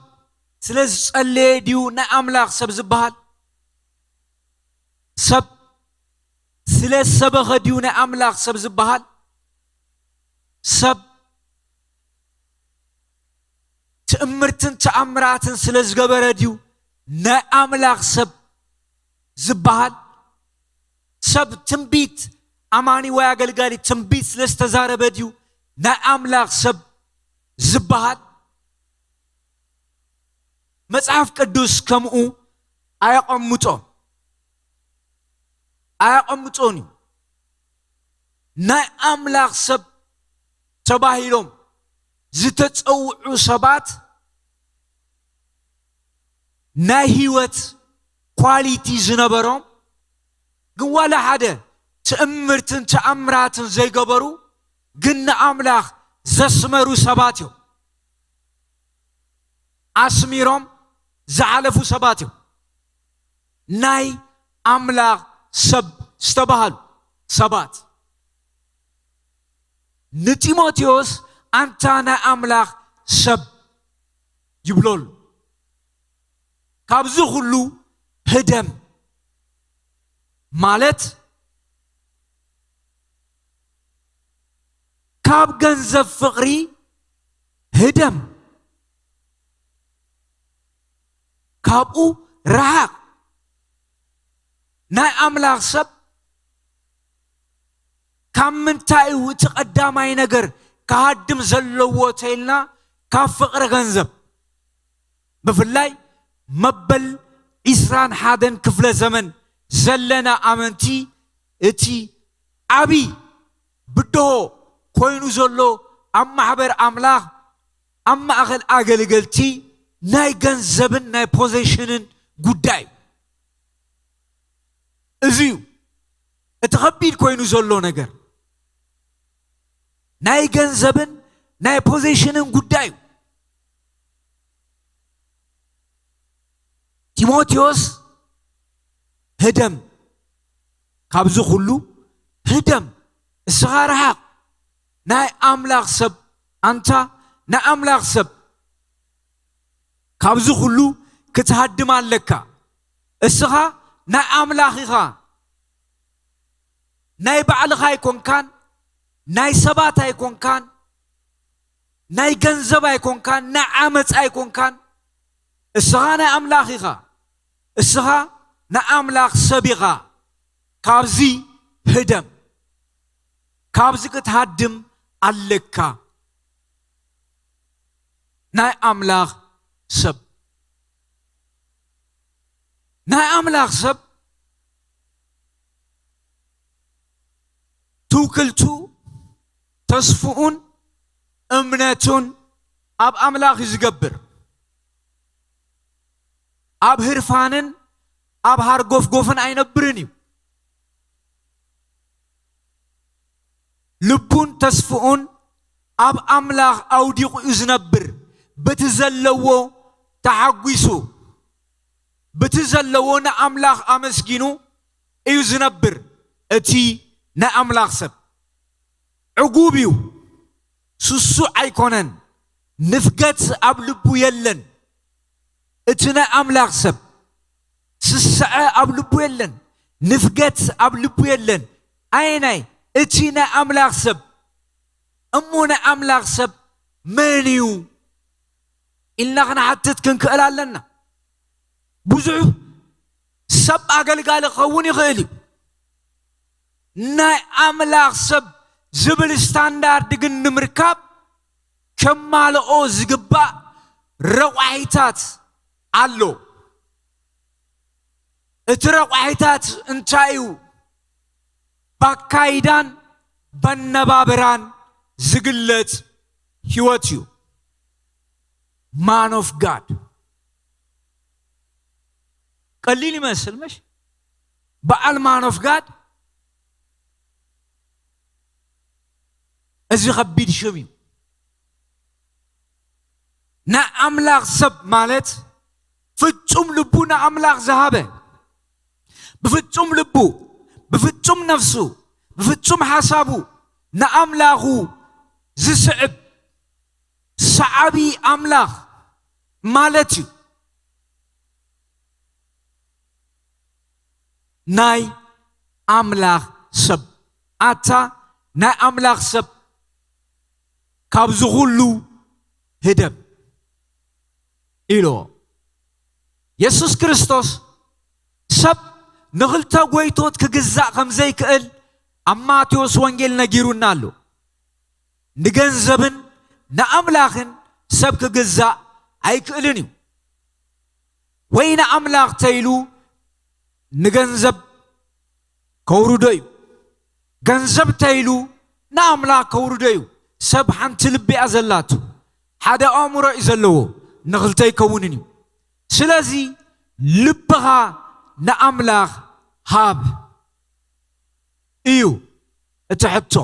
ስለ ዝጸለየ ድዩ ንኣምላኽ ሰብ ዝበሃል? ሰብ ስለ ሰበኸ ድዩ ንኣምላኽ ሰብ ዝበሃል? ሰብ ትእምርትን ተኣምራትን ስለ ዝገበረ ድዩ ናይ ኣምላኽ ሰብ ዝበሃል? ሰብ ትንቢት፣ ኣማኒ ወይ ኣገልጋሊ ትንቢት ስለ ዝተዛረበ ድዩ ናይ ኣምላኽ ሰብ ዝበሃል? መጽሓፍ ቅዱስ ከምኡ ኣየቐምጦ፣ ኣየቐምጦን እዩ። ናይ ኣምላኽ ሰብ ተባሂሎም ዝተጸውዑ ሰባት ናይ ህይወት ኳሊቲ ዝነበሮም፣ ግን ዋላ ሓደ ትእምርትን ተኣምራትን ዘይገበሩ፣ ግን ንኣምላኽ ዘስመሩ ሰባት እዮም። ኣስሚሮም ዝሓለፉ ሰባት እዮም። ናይ ኣምላኽ ሰብ ዝተባሃሉ ሰባት። ንጢሞቴዎስ ኣንታ ናይ ኣምላኽ ሰብ ይብሎ ኣሎ። ካብዚ ኩሉ ህደም ማለት ካብ ገንዘብ ፍቕሪ ህደም፣ ካብኡ ረሓቕ። ናይ ኣምላኽ ሰብ ካብ ምንታይ እዩ እቲ ቀዳማይ ነገር ክሃድም ዘለዎ ተኢልና፣ ካብ ፍቕሪ ገንዘብ። ብፍላይ መበል ዒስራን ሓደን ክፍለ ዘመን ዘለና ኣመንቲ፣ እቲ ዓቢ ብድሆ ኮይኑ ዘሎ ኣብ ማሕበር ኣምላኽ፣ ኣብ ማእከል ኣገልገልቲ ናይ ገንዘብን ናይ ፖዚሽንን ጉዳይ እዩ። እዚ እዩ እቲ ከቢድ ኮይኑ ዘሎ ነገር፣ ናይ ገንዘብን ናይ ፖዚሽንን ጉዳይ እዩ። ጢሞቴዎስ ህደም፣ ካብዚ ኩሉ ህደም፣ እስኻ ረሓቕ፣ ናይ ኣምላኽ ሰብ ኣንታ፣ ናይ ኣምላኽ ሰብ፣ ካብዚ ኩሉ ክትሃድም ኣለካ። እስኻ ናይ ኣምላኽ ኢኻ። ናይ ባዕልኻ ኣይኮንካን፣ ናይ ሰባት ኣይኮንካን፣ ናይ ገንዘብ ኣይኮንካን፣ ናይ ዓመፅ ኣይኮንካን። እስኻ ናይ ኣምላኽ ኢኻ። እስኻ ናይ ኣምላኽ ሰብ ኢኻ። ካብዚ ህደም። ካብዚ ክትሃድም ኣለካ። ናይ ኣምላኽ ሰብ። ናይ ኣምላኽ ሰብ ትውክልቱ፣ ተስፍኡን እምነቱን ኣብ ኣምላኽ እዩ ዝገብር። ኣብ ህርፋንን ኣብ ሃርጎፍጎፍን ኣይነብርን እዩ። ልቡን ተስፍኡን ኣብ ኣምላኽ ኣውዲቑ እዩ ዝነብር። በቲ ዘለዎ ተሓጒሱ፣ በቲ ዘለዎ ንኣምላኽ ኣመስጊኑ እዩ ዝነብር። እቲ ናይ ኣምላኽ ሰብ ዕጉብ እዩ፣ ስሱዕ ኣይኮነን፣ ንፍገት ኣብ ልቡ የለን። እቲ ናይ ኣምላኽ ሰብ ስስዐ ኣብ ልቡ የለን፣ ንፍገት ኣብ ልቡ የለን። ኣየናይ? እቲ ናይ ኣምላኽ ሰብ። እሞ ናይ ኣምላኽ ሰብ መን እዩ ኢልና ክንሓትት ክንክእል ኣለና። ብዙሕ ሰብ ኣገልጋሊ ክኸውን ይኽእል እዩ። ናይ ኣምላኽ ሰብ ዝብል ስታንዳርድ ግን ንምርካብ ከማልኦ ዝግባእ ረቋሒታት ኣሎ። እቲ ረቋሒታት እንታይ እዩ? ባካይዳን በነባብራን ዝግለጽ ህይወት እዩ። ማን ኦፍ ጋድ ቀሊል ይመስል፣ መሽ በዓል ማን ኦፍ ጋድ። እዚ ከቢድ ሽም እዩ። ናይ ኣምላኽ ሰብ ማለት ፍጹም ልቡ ንኣምላኽ ዝሃበ፣ ብፍጹም ልቡ፣ ብፍጹም ነፍሱ፣ ብፍጹም ሓሳቡ ንኣምላኹ ዝስዕብ ሰዓቢ ኣምላኽ ማለት እዩ። ናይ ኣምላኽ ሰብ። ኣታ ናይ ኣምላኽ ሰብ፣ ካብዚ ኩሉ ህደም ኢልዎ። የሱስ ክርስቶስ ሰብ ንኽልተ ጎይቶት ክግዛእ ከም ዘይክእል ኣብ ማቴዎስ ወንጌል ነጊሩና ኣሎ። ንገንዘብን ንኣምላኽን ሰብ ክግዛእ ኣይክእልን እዩ። ወይ ንኣምላኽ ተይሉ ንገንዘብ ከውርዶ እዩ። ገንዘብ ተይሉ ንኣምላኽ ከውርዶ እዩ። ሰብ ሓንቲ ልቢ እያ ዘላቱ፣ ሓደ ኣእምሮ እዩ ዘለዎ፣ ንኽልተ ይከውንን እዩ። ስለዚ ልብኻ ንኣምላኽ ሃብ እዩ እቲ ሕቶ።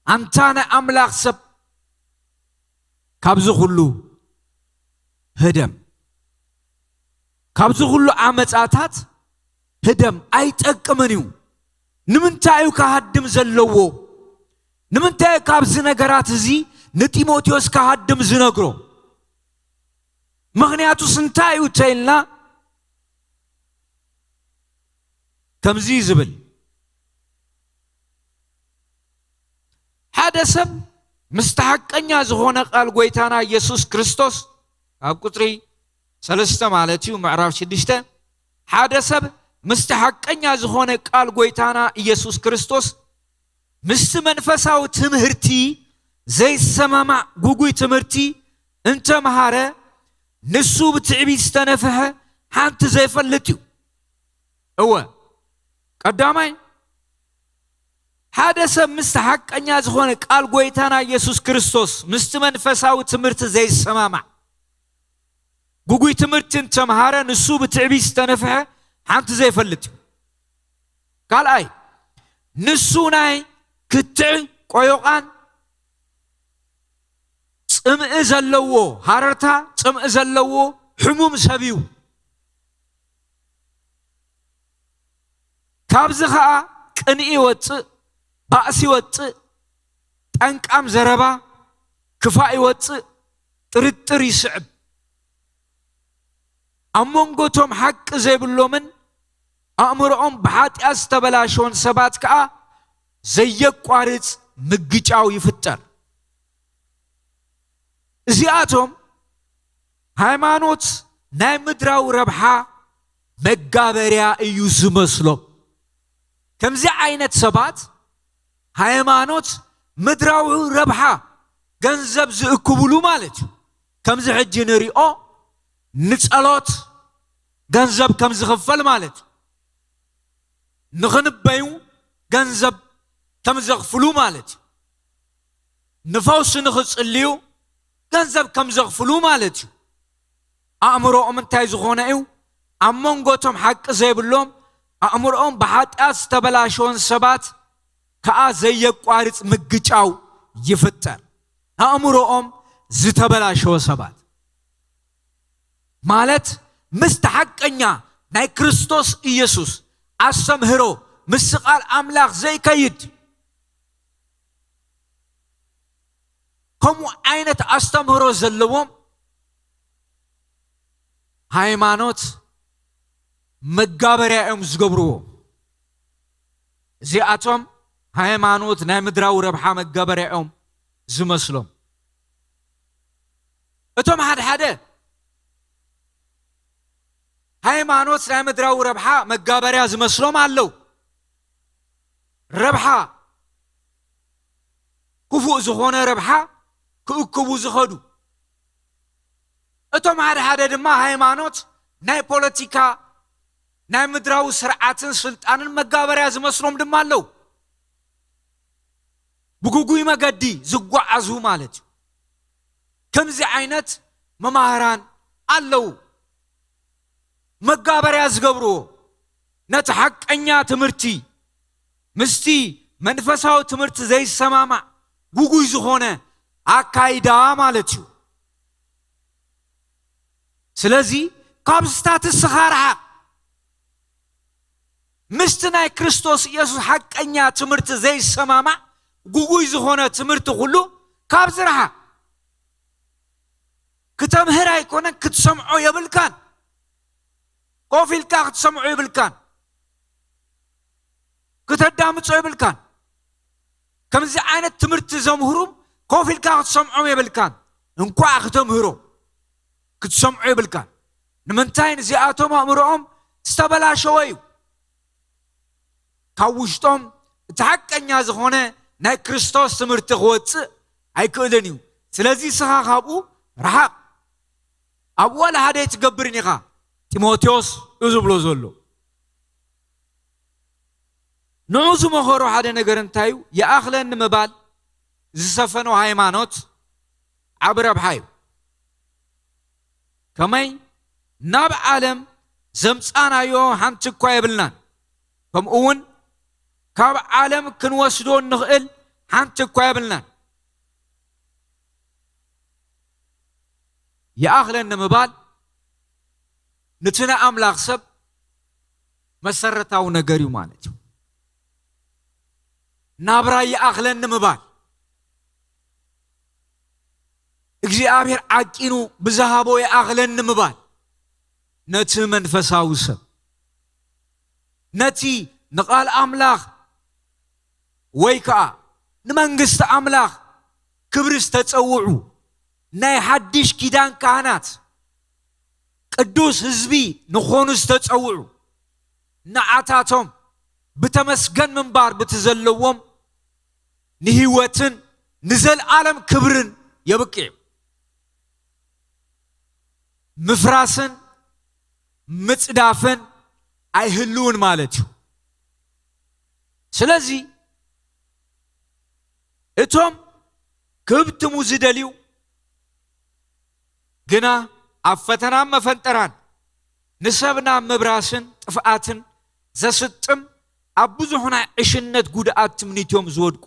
ኣንታ ናይ ኣምላኽ ሰብ፣ ካብዚ ኩሉ ህደም። ካብዚ ኩሉ ዓመጻታት ህደም፣ ኣይጠቅምን እዩ። ንምንታይ እዩ ክሃድም ዘለዎ? ንምንታይ እዩ ካብዚ ነገራት እዚ ንጢሞቴዎስ ክሃድም ዝነግሮ? ምኽንያቱስ እንታይ እዩ ተኢልና፣ ከምዚ እዩ ዝብል፣ ሓደ ሰብ ምስቲ ሓቀኛ ዝኾነ ቃል ጎይታና ኢየሱስ ክርስቶስ፣ ኣብ ቁጽሪ ሰለስተ ማለት እዩ፣ ምዕራፍ ሽዱሽተ፣ ሓደ ሰብ ምስቲ ሓቀኛ ዝኾነ ቃል ጎይታና ኢየሱስ ክርስቶስ፣ ምስቲ መንፈሳዊ ትምህርቲ ዘይሰማማዕ ጉጉይ ትምህርቲ እንተምሃረ፣ ንሱ ብትዕቢት ዝተነፍሐ ሓንቲ ዘይፈልጥ እዩ። እወ፣ ቀዳማይ፣ ሓደ ሰብ ምስቲ ሓቀኛ ዝኾነ ቃል ጎይታና ኢየሱስ ክርስቶስ፣ ምስቲ መንፈሳዊ ትምህርቲ ዘይሰማማዕ፣ ጉጉይ ትምህርቲ እንተምሃረ፣ ንሱ ብትዕቢት ዝተነፍሐ ሓንቲ ዘይፈልጥ እዩ። ካልኣይ፣ ንሱ ናይ ክትዕ ቆዮቓን ጽምኢ ዘለዎ፣ ሃረርታ ጽምኢ ዘለዎ ሕሙም ሰብ እዩ። ካብዚ ኸኣ ቅንኢ ይወጽእ፣ ባእሲ ይወጽእ፣ ጠንቃም ዘረባ፣ ክፋእ ይወጽእ፣ ጥርጥር ይስዕብ። ኣብ መንጎ እቶም ሓቂ ዘይብሎምን ኣእምሮኦም ብሓጢኣት ዝተበላሸወን ሰባት ከኣ ዘየቋርጽ ምግጫው ይፍጠር። እዚኣቶም ሃይማኖት ናይ ምድራዊ ረብሓ መጋበርያ እዩ ዝመስሎም። ከምዚ ዓይነት ሰባት ሃይማኖት ምድራዊ ረብሓ፣ ገንዘብ ዝእክብሉ ማለት እዩ። ከምዚ ሕጂ ንሪኦ ንጸሎት ገንዘብ ከም ዝኽፈል ማለት እዩ። ንኽንበዩ ገንዘብ ከም ዘኽፍሉ ማለት እዩ። ንፈውሲ ንኽጽልዩ ገንዘብ ከም ዘኽፍሉ ማለት እዩ። ኣእምሮኦም እንታይ ዝኾነ እዩ? ኣብ መንጎ እቶም ሓቂ ዘይብሎም፣ ኣእምሮኦም ብሓጢኣት ዝተበላሸወን ሰባት ከኣ ዘየቋርጽ ምግጫው ይፍጠር። ኣእምሮኦም ዝተበላሸወ ሰባት ማለት ምስቲ ሓቀኛ ናይ ክርስቶስ ኢየሱስ ኣስተምህሮ፣ ምስቲ ቃል ኣምላኽ ዘይከይድ፣ ከምኡ ዓይነት ኣስተምህሮ ዘለዎም፣ ሃይማኖት መጋበርያ እዮም ዝገብርዎ። እዚኣቶም ሃይማኖት ናይ ምድራዊ ረብሓ መጋበርያ እዮም ዝመስሎም። እቶም ሓደ ሓደ ሃይማኖት ናይ ምድራዊ ረብሓ መጋበርያ ዝመስሎም ኣለዉ። ረብሓ፣ ክፉእ ዝኾነ ረብሓ ክእክቡ ዝኸዱ። እቶም ሓደ ሓደ ድማ ሃይማኖት ናይ ፖለቲካ፣ ናይ ምድራዊ ስርዓትን ስልጣንን መጋበርያ ዝመስሎም ድማ ኣለዉ። ብግጉይ መገዲ ዝጓዓዙ ማለት እዩ። ከምዚ ዓይነት መማህራን ኣለዉ። መጋበርያ ዝገብርዎ፣ ነቲ ሓቀኛ ትምህርቲ ምስቲ መንፈሳዊ ትምህርቲ ዘይሰማማዕ ግጉይ ዝኾነ ኣካይዳ ማለት እዩ። ስለዚ ካብ ስታትስኻ ርሓቕ። ምስቲ ናይ ክርስቶስ ኢየሱስ ሓቀኛ ትምህርቲ ዘይሰማማዕ ግጉይ ዝኾነ ትምህርቲ ኩሉ ካብዚ ርሓቕ። ክተምህር ኣይኮነን፣ ክትሰምዖ የብልካን። ኮፍ ኢልካ ክትሰምዖ የብልካን። ክተዳምጾ የብልካን። ከምዚ ዓይነት ትምህርቲ ዘምህሩ ኮፍ ኢልካ ክትሰምዖም የብልካን። እንኳዕ ክተምህሮ ክትሰምዖ የብልካን። ንምንታይ? ንዚኣቶም ኣእምሮኦም ዝተበላሸወ እዩ። ካብ ውሽጦም እቲ ሓቀኛ ዝኾነ ናይ ክርስቶስ ትምህርቲ ክወጽእ ኣይክእልን እዩ። ስለዚ ንስኻ ካብኡ ርሓቕ። ኣብኡ ዋላ ሓደ ኣይትገብርን ኢኻ። ጢሞቴዎስ እዩ ዝብሎ ዘሎ። ንዑ ዝመኸሮ ሓደ ነገር እንታይ እዩ? ይኣኽለኒ ምባል ዝሰፈኖ ሃይማኖት ዓቢ ረብሓ እዩ። ከመይ? ናብ ዓለም ዘምጻናዮ ሓንቲ እኳ የብልናን። ከምኡ እውን ካብ ዓለም ክንወስዶ እንኽእል ሓንቲ እኳ የብልናን። ይኣኽለኒ ምባል ንቲ ናይ ኣምላኽ ሰብ መሰረታዊ ነገር እዩ ማለት እዩ። ናብራ ይኣኽለኒ ምባል፣ እግዚኣብሔር ዓቂኑ ብዝሃቦ ይኣኽለኒ ምባል፣ ነቲ መንፈሳዊ ሰብ፣ ነቲ ንቓል ኣምላኽ ወይ ከኣ ንመንግስቲ ኣምላኽ ክብሪ ዝተጸውዑ ናይ ሓድሽ ኪዳን ካህናት፣ ቅዱስ ህዝቢ ንኾኑ ዝተጸውዑ፣ ንዓታቶም ብተመስገን ምንባር ብቲ ዘለዎም ንህይወትን ንዘለኣለም ክብርን የብቅዕ። ምፍራስን ምጽዳፍን ኣይህልውን ማለት እዩ። ስለዚ እቶም ክብትሙ ዝደልዩ ግና ኣብ ፈተናን መፈንጠራን ንሰብ ናብ ምብራስን ጥፍኣትን ዘስጥም ኣብ ብዙሕ ናይ ዕሽነት ጉድኣት ትምኒት እዮም ዝወድቁ።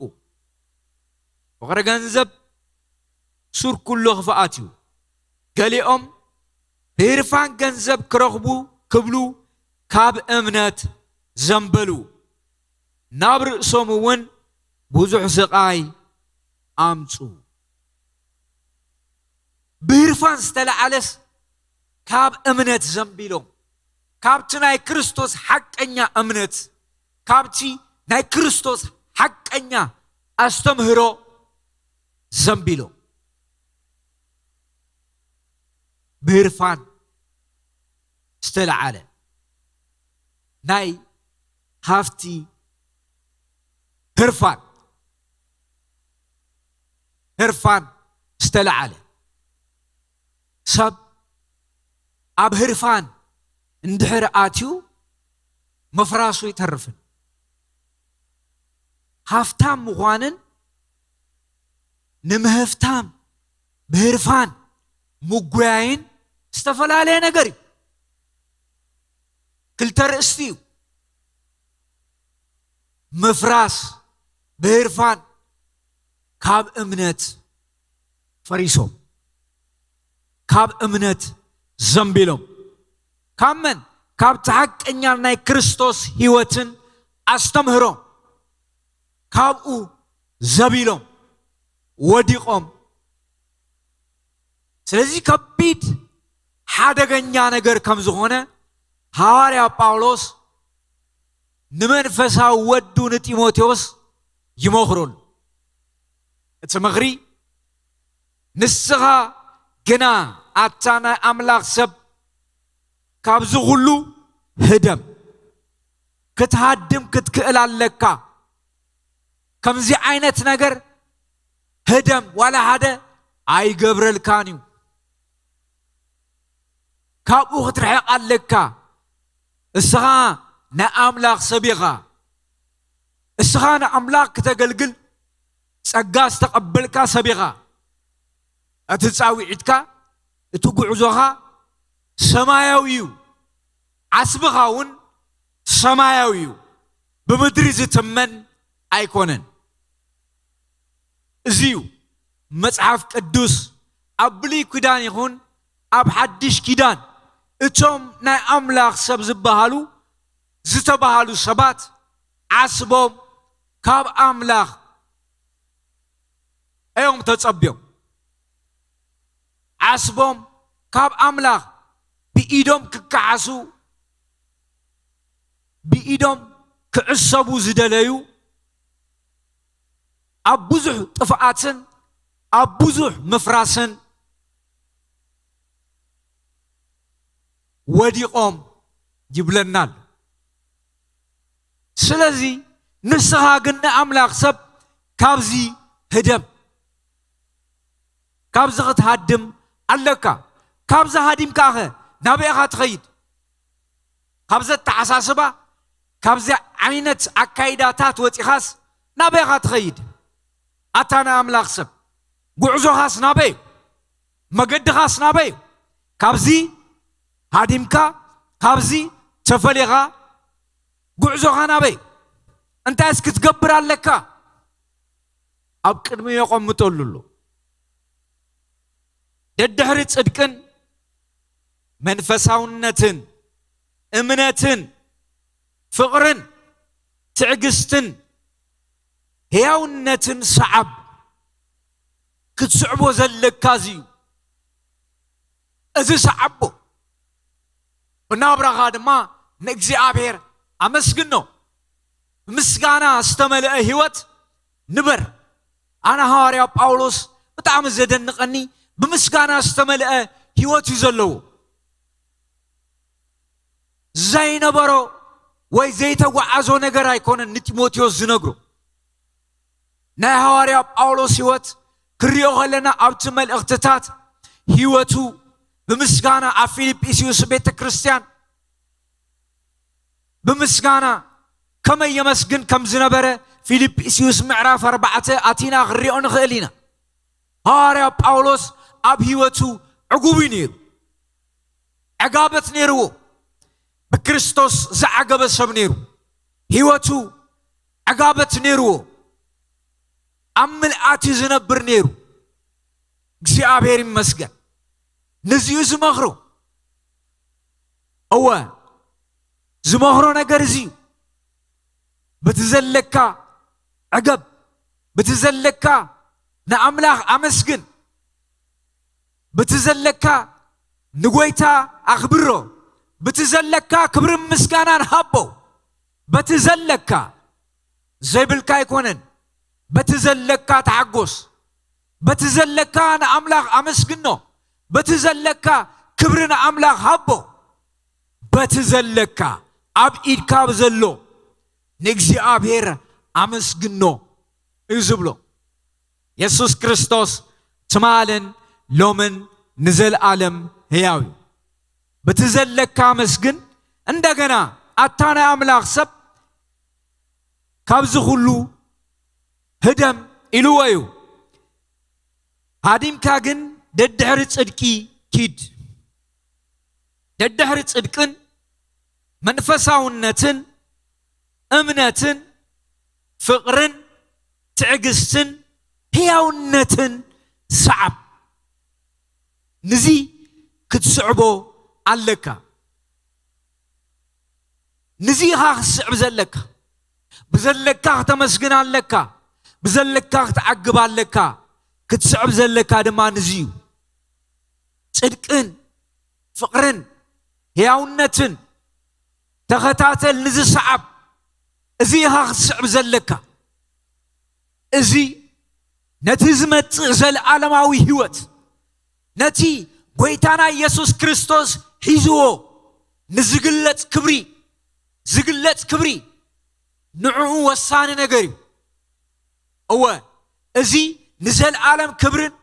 ፍቕሪ ገንዘብ ሱር ኩሉ ክፍኣት እዩ። ገሊኦም ብህርፋን ገንዘብ ክረኽቡ ክብሉ ካብ እምነት ዘንበሉ፣ ናብ ርእሶም እውን ብዙሕ ስቓይ ኣምፁ። ብህርፋን ዝተለዓለስ ካብ እምነት ዘንቢሎም፣ ካብቲ ናይ ክርስቶስ ሓቀኛ እምነት፣ ካብቲ ናይ ክርስቶስ ሓቀኛ ኣስተምህሮ ዘንቢሎም። ብህርፋን ዝተለዓለ ናይ ሃፍቲ ህርፋን፣ ህርፋን ዝተለዓለ ሰብ ኣብ ህርፋን እንድሕር ኣትዩ ምፍራሱ ይተርፍን። ሃፍታም ምዃንን ንምህፍታም ብህርፋን ምጉያይን ዝተፈላለየ ነገር እዩ። ክልተ ርእስቲ እዩ። ምፍራስ ብህርፋን ካብ እምነት ፈሪሶም፣ ካብ እምነት ዘንቢሎም፣ ካብ መን? ካብቲ ሓቀኛ ናይ ክርስቶስ ህይወትን ኣስተምህሮ ካብኡ ዘቢሎም ወዲቖም። ስለዚ ከቢድ ሓደገኛ ነገር ከም ዝኾነ ሃዋርያ ጳውሎስ ንመንፈሳዊ ወዱ ንጢሞቴዎስ ይመኽረሉ። እቲ ምኽሪ፣ "ንስኻ ግና ኣታ ናይ ኣምላኽ ሰብ፣ ካብዚ ኹሉ ህደም፣ ክትሃድም ክትክእል ኣለካ። ከምዚ ዓይነት ነገር ህደም፣ ዋላ ሓደ ኣይገብረልካን እዩ። ካብኡ ክትርሕቕ ኣለካ። እስኻ ናይ ኣምላኽ ሰብ ኢኻ። እስኻ ንኣምላኽ ክተገልግል ጸጋ ዝተቐበልካ ሰብ ኢኻ። እቲ ጻውዒትካ፣ እቲ ጉዕዞኻ ሰማያዊ እዩ። ዓስብኻ እውን ሰማያዊ እዩ። ብምድሪ ዝትመን ኣይኮነን።" እዚ እዩ መጽሓፍ ቅዱስ ኣብ ብሉይ ኪዳን ይኹን ኣብ ሓድሽ ኪዳን እቶም ናይ ኣምላኽ ሰብ ዝበሃሉ፣ ዝተባሃሉ ሰባት ዓስቦም ካብ ኣምላኽ እዮም ተጸብዮም። ዓስቦም ካብ ኣምላኽ ብኢዶም ክከሓሱ፣ ብኢዶም ክዕሰቡ ዝደለዩ፣ ኣብ ብዙሕ ጥፍኣትን ኣብ ብዙሕ ምፍራስን ወዲቖም ይብለና ኣሎ። ስለዚ ንስኻ ግን ንኣምላኽ ሰብ ካብዚ ህደም፣ ካብዚ ክትሃድም ኣለካ። ካብዚ ሃዲምካኸ ናበይ ኢኻ ትኸይድ? ካብዚ ኣተሓሳስባ፣ ካብዚ ዓይነት ኣካይዳታት ወጺኻስ ናበይ ኢኻ ትኸይድ? ኣታ ናይ ኣምላኽ ሰብ፣ ጉዕዞኻስ ናበይ እዩ? መገድኻስ ናበይ እዩ? ካብዚ ሃዲምካ፣ ካብዚ ተፈሊኻ፣ ጉዕዞኻ ናበይ? እንታይስ ክትገብር ኣለካ? ኣብ ቅድሚ የቐምጠሉ ኣሎ። ደድሕሪ ጽድቅን መንፈሳውነትን እምነትን ፍቕርን ትዕግስትን ህያውነትን ሰዓብ ክትስዕቦ ዘለካ እዚ እዩ። እዚ ሰዓቦ። ብናብራኻ ድማ ንእግዚኣብሔር ኣመስግኖ። ብምስጋና ዝተመልአ ህይወት ንበር። ኣነ ሃዋርያ ጳውሎስ ብጣዕሚ ዘደንቐኒ፣ ብምስጋና ዝተመልአ ህይወት እዩ ዘለዎ። ዘይነበሮ ወይ ዘይተጓዓዞ ነገር ኣይኮነን ንጢሞቴዎስ ዝነግሮ። ናይ ሃዋርያ ጳውሎስ ህይወት ክሪኦ ከለና፣ ኣብቲ መልእኽትታት ህይወቱ ብምስጋና፣ ኣብ ፊልጵስዩስ ቤተ ክርስቲያን ብምስጋና ከመይ የመስግን ከም ዝነበረ፣ ፊልጵስዩስ ምዕራፍ ኣርባዕተ ኣቲና ክንሪኦ ንኽእል ኢና። ሃዋርያ ጳውሎስ ኣብ ህይወቱ ዕጉብ እዩ ነይሩ። ዕጋበት ነይርዎ። ብክርስቶስ ዝዓገበ ሰብ ነይሩ። ህይወቱ ዕጋበት ነይርዎ። ኣብ ምልኣት እዩ ዝነብር ነይሩ። እግዚኣብሔር ይመስገን። ነዚኡ ዝመኽሮ። እወ፣ ዝመኽሮ ነገር እዚ እዩ። በቲ ዘለካ ዕገብ፣ በቲ ዘለካ ንኣምላኽ ኣመስግን፣ በቲ ዘለካ ንጎይታ ኣኽብሮ፣ በቲ ዘለካ ክብርን ምስጋናን ሃቦ። በቲ ዘለካ ዘይብልካ ኣይኮነን። በቲ ዘለካ ተሓጎስ። በቲ ዘለካ ንኣምላኽ ኣመስግኖ። በቲ ዘለካ ክብሪ ንኣምላኽ ሃቦ። በቲ ዘለካ ኣብ ኢድካ ዘሎ ንእግዚኣብሔር ኣመስግኖ እዩ ዝብሎ። የሱስ ክርስቶስ ትማልን ሎምን ንዘለኣለም ህያው እዩ። በቲ ዘለካ ኣመስግን። እንደገና ኣታ ናይ ኣምላኽ ሰብ ካብዚ ኩሉ ህደም ኢልዎ እዩ። ሃዲምካ ግን ደድሕሪ ጽድቂ ኪድ። ደድሕሪ ጽድቅን መንፈሳውነትን እምነትን ፍቕርን ትዕግስትን ህያውነትን ሰዓብ። ንዚ ክትስዕቦ ኣለካ። ንዚ ኢኻ ክትስዕብ ዘለካ። ብዘለካ ክተመስግን ኣለካ። ብዘለካ ክትዓግብ ኣለካ። ክትስዕብ ዘለካ ድማ ንዚ እዩ። ጽድቅን ፍቕርን ሕያውነትን ተኸታተል፣ ንዝሰዓብ እዚ ኢኻ ክትስዕብ ዘለካ። እዚ ነቲ ዝመጽእ ዘለዓለማዊ ህይወት፣ ነቲ ጐይታና ኢየሱስ ክርስቶስ ሒዝዎ ንዝግለጽ ክብሪ፣ ዝግለጽ ክብሪ ንዕኡ ወሳኒ ነገር እዩ። እወ፣ እዚ ንዘለዓለም ክብርን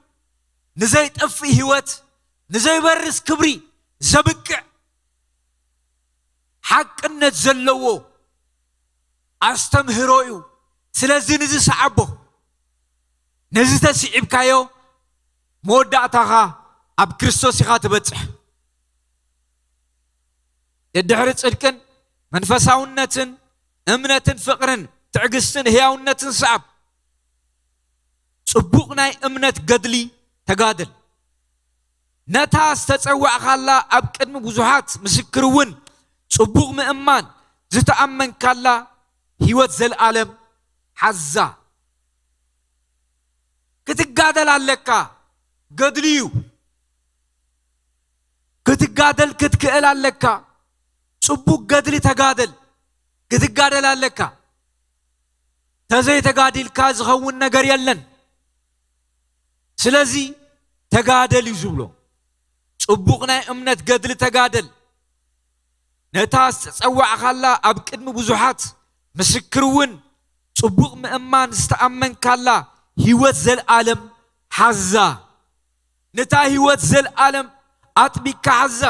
ንዘይጠፍእ ህይወት፣ ንዘይበርስ ክብሪ ዘብቅዕ ሓቅነት ዘለዎ ኣስተምህሮ እዩ። ስለዚ ንዚ ሰዓቦ፣ ነዚ ተስዒብካዮ መወዳእታኻ ኣብ ክርስቶስ ኢኻ ትበጽሕ። ደድሕሪ ጽድቅን መንፈሳውነትን እምነትን ፍቕርን ትዕግስትን ህያውነትን ሰዓብ። ጽቡቕ ናይ እምነት ገድሊ ተጋደል። ነታ ዝተጸዋዕካላ ኣብ ቅድሚ ብዙሓት ምስክር እውን ጽቡቕ ምእማን ዝተኣመንካላ ህይወት ዘለኣለም ሓዛ። ክትጋደል ኣለካ። ገድሊ እዩ። ክትጋደል ክትክእል ኣለካ። ጽቡቕ ገድሊ ተጋደል። ክትጋደል ኣለካ። ተዘይተጋዲልካ ዝኸውን ነገር የለን። ስለዚ ተጋደል እዩ ዝብሎ። ጽቡቕ ናይ እምነት ገድሊ ተጋደል። ነታ ዝተጸዋዕካላ ኣብ ቅድሚ ብዙሓት ምስክር እውን ጽቡቕ ምእማን ዝተኣመንካላ ህይወት ዘለኣለም ሓዛ። ነታ ህይወት ዘለኣለም ኣጥቢቅካ ሓዛ።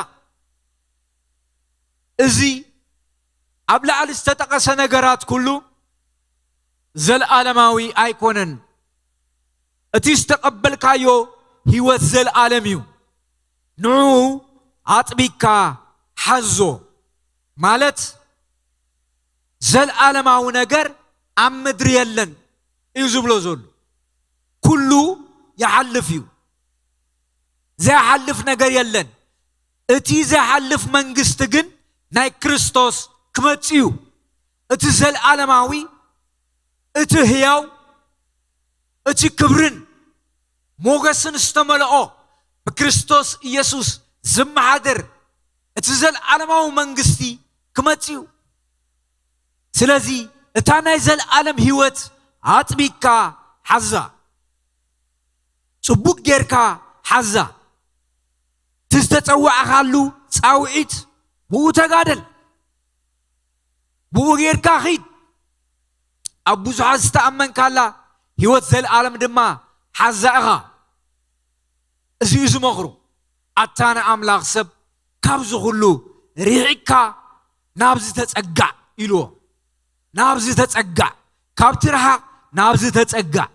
እዚ ኣብ ላዕሊ ዝተጠቐሰ ነገራት ኩሉ ዘለኣለማዊ ኣይኮነን። እቲ ዝተቐበልካዮ ህይወት ዘለኣለም እዩ። ንዕኡ ኣጥቢቅካ ሓዞ። ማለት ዘለኣለማዊ ነገር ኣብ ምድሪ የለን እዩ ዝብሎ ዘሎ። ኩሉ ይሓልፍ እዩ። ዘይሓልፍ ነገር የለን። እቲ ዘይሓልፍ መንግስቲ ግን ናይ ክርስቶስ ክመጽእ እዩ። እቲ ዘለኣለማዊ፣ እቲ ህያው፣ እቲ ክብርን ሞገስን ዝተመልኦ ብክርስቶስ ኢየሱስ ዝመሓደር እቲ ዘለዓለማዊ መንግስቲ ክመጽእ እዩ። ስለዚ እታ ናይ ዘለዓለም ህይወት ኣጥቢቅካ ሓዛ፣ ጽቡቅ ጌርካ ሓዛ። እቲ ዝተጸዋዕካሉ ጻውዒት ብኡ ተጋደል፣ ብኡ ጌርካ ኺድ። ኣብ ብዙሓት ዝተኣመንካላ ህይወት ዘለዓለም ድማ ሓዛ ኢኻ። እዚ እዩ ዝመኽሩ። ኣታ ንኣምላኽ ሰብ፣ ካብዚ ኹሉ ርሒቕካ ናብዚ ተጸጋዕ ኢልዎ። ናብዚ ተጸጋዕ፣ ካብቲ ረሓቕ ናብዚ ተጸጋዕ፣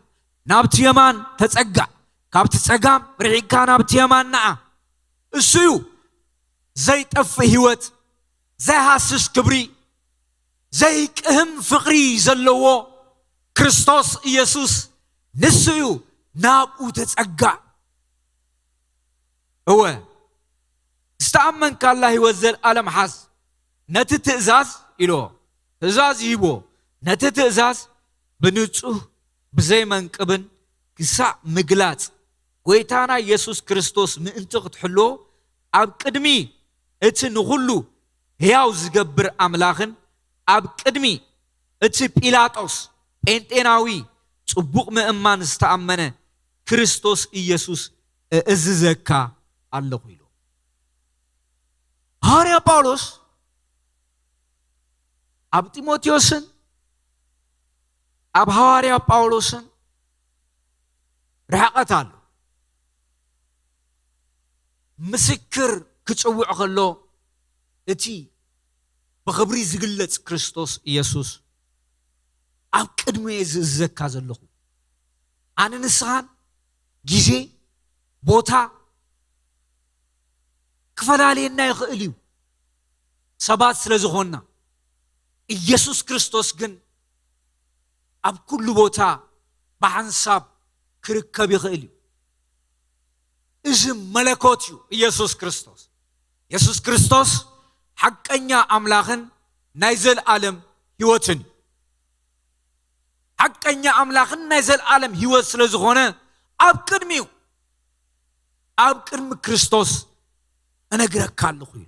ናብቲ የማን ተጸጋዕ፣ ካብቲ ጸጋም ርሒቕካ ናብቲ የማን ንዓ። እሱ እዩ ዘይጠፍእ ህይወት፣ ዘይሃስስ ክብሪ፣ ዘይቅህም ፍቕሪ ዘለዎ ክርስቶስ ኢየሱስ ንሱ እዩ። ናብኡ ተጸጋዕ። እወ፣ ዝተኣመንካላ ህይወት ዘለኣለም ሓዝ። ነቲ ትእዛዝ ኢሎ፣ ትእዛዝ ይህቦ። ነቲ ትእዛዝ ብንጹህ ብዘይመንቅብን ክሳዕ ምግላጽ ጐይታና ኢየሱስ ክርስቶስ ምእንቲ ክትሕልዎ፣ ኣብ ቅድሚ እቲ ንኹሉ ሕያው ዝገብር ኣምላኽን ኣብ ቅድሚ እቲ ጲላጦስ ጴንጤናዊ ጽቡቕ ምእማን ዝተኣመነ ክርስቶስ ኢየሱስ እእዝዘካ ኣለኹ ኢሉ። ሃዋርያ ጳውሎስ ኣብ ጢሞቴዎስን ኣብ ሃዋርያ ጳውሎስን ርሕቐት ኣሎ። ምስክር ክጽውዕ ከሎ እቲ ብኽብሪ ዝግለጽ ክርስቶስ ኢየሱስ ኣብ ቅድሚ እየ ዝእዝዘካ ዘለኹ። ኣነ ንስኻን ግዜ፣ ቦታ ክፈላልየና ይኽእል እዩ፣ ሰባት ስለ ዝኾንና። ኢየሱስ ክርስቶስ ግን ኣብ ኩሉ ቦታ ብሓንሳብ ክርከብ ይኽእል እዩ። እዚ መለኮት እዩ ኢየሱስ ክርስቶስ። ኢየሱስ ክርስቶስ ሓቀኛ ኣምላኽን ናይ ዘለኣለም ህይወትን እዩ። ሓቀኛ ኣምላኽን ናይ ዘለኣለም ህይወት ስለ ዝኾነ ኣብ ቅድሚኡ፣ ኣብ ቅድሚ ክርስቶስ እነግረካ ኣለኹ ኢሉ።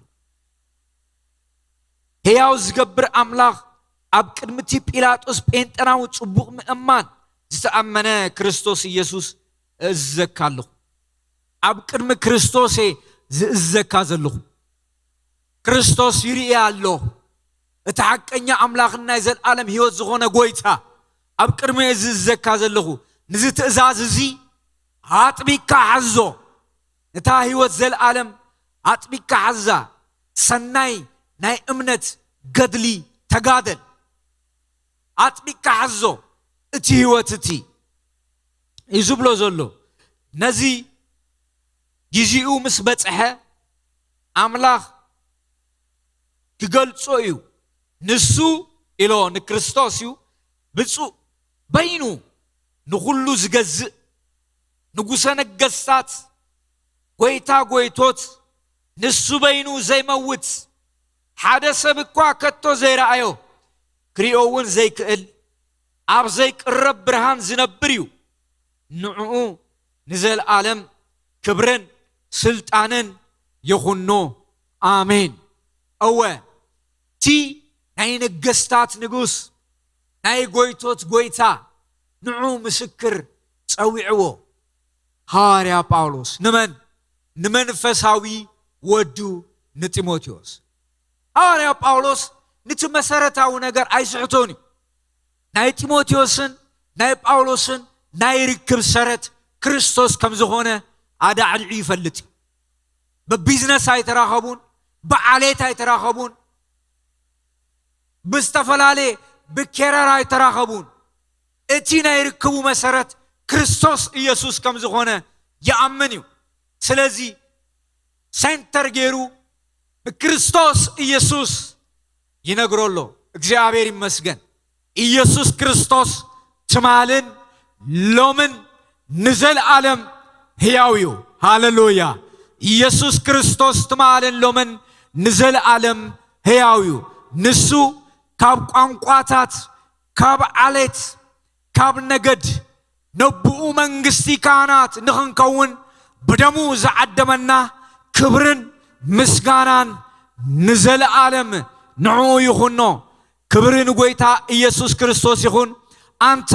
ሕያው ዝገብር ኣምላኽ ኣብ ቅድሚ እቲ ጲላጦስ ጴንጠናዊ ጽቡቕ ምእማን ዝተኣመነ ክርስቶስ ኢየሱስ እእዝዘካ ኣለኹ። ኣብ ቅድሚ ክርስቶስ እየ ዝእዝዘካ ዘለኹ። ክርስቶስ ይርእየ ኣሎ። እቲ ሓቀኛ ኣምላኽን ናይ ዘለኣለም ህይወት ዝኾነ ጎይታ ኣብ ቅድሚ እየ ዝእዝዘካ ዘለኹ። ንዚ ትእዛዝ እዚ ኣጥቢቅካ ሓዞ። ነታ ህይወት ዘለኣለም ኣጥቢቅካ ሓዛ። ሰናይ ናይ እምነት ገድሊ ተጋደል። ኣጥቢቅካ ሓዞ። እቲ ህይወት እቲ እዩ ዝብሎ ዘሎ። ነዚ ግዜኡ ምስ በጽሐ ኣምላኽ ክገልጾ እዩ። ንሱ ኢሎ ንክርስቶስ እዩ ብፁዕ በይኑ ንኹሉ ዝገዝእ ንጉሰ ነገስታት፣ ጎይታ ጎይቶት፣ ንሱ በይኑ ዘይመውት፣ ሓደ ሰብ እኳ ከቶ ዘይረኣዮ፣ ክሪኦ እውን ዘይክእል፣ ኣብ ዘይቅረብ ብርሃን ዝነብር እዩ። ንዕኡ ንዘለኣለም ክብርን ስልጣንን ይኹኖ። ኣሜን። እወ፣ እቲ ናይ ነገስታት ንጉስ፣ ናይ ጎይቶት ጎይታ፣ ንዑ ምስክር ጸዊዕዎ። ሃዋርያ ጳውሎስ ንመን? ንመንፈሳዊ ወዱ ንጢሞቴዎስ። ሃዋርያ ጳውሎስ ነቲ መሰረታዊ ነገር ኣይስሕቶን እዩ። ናይ ጢሞቴዎስን ናይ ጳውሎስን ናይ ርክብ ሰረት ክርስቶስ ከም ዝኾነ ኣዳዕዲዑ ይፈልጥ እዩ። ብቢዝነስ ኣይተራኸቡን፣ ብዓሌት ኣይተራኸቡን፣ ብዝተፈላለየ ብኬረር ኣይተራኸቡን። እቲ ናይ ርክቡ መሰረት ክርስቶስ ኢየሱስ ከም ዝኾነ ይኣምን እዩ። ስለዚ ሴንተር ገይሩ ብክርስቶስ ኢየሱስ ይነግሮ ኣሎ። እግዚኣብሔር ይመስገን። ኢየሱስ ክርስቶስ ትማልን ሎምን ንዘለኣለም ሕያው እዩ። ሃሌሉያ። ኢየሱስ ክርስቶስ ትማልን ሎምን ንዘለኣለም ሕያው እዩ። ንሱ ካብ ቋንቋታት፣ ካብ ዓሌት፣ ካብ ነገድ፣ ነብኡ መንግስቲ ካህናት ንኽንከውን ብደሙ ዝዓደመና፣ ክብርን ምስጋናን ንዘለኣለም ንዕኡ ይኹኖ። ክብሪ ንጎይታ ኢየሱስ ክርስቶስ ይኹን። ኣንታ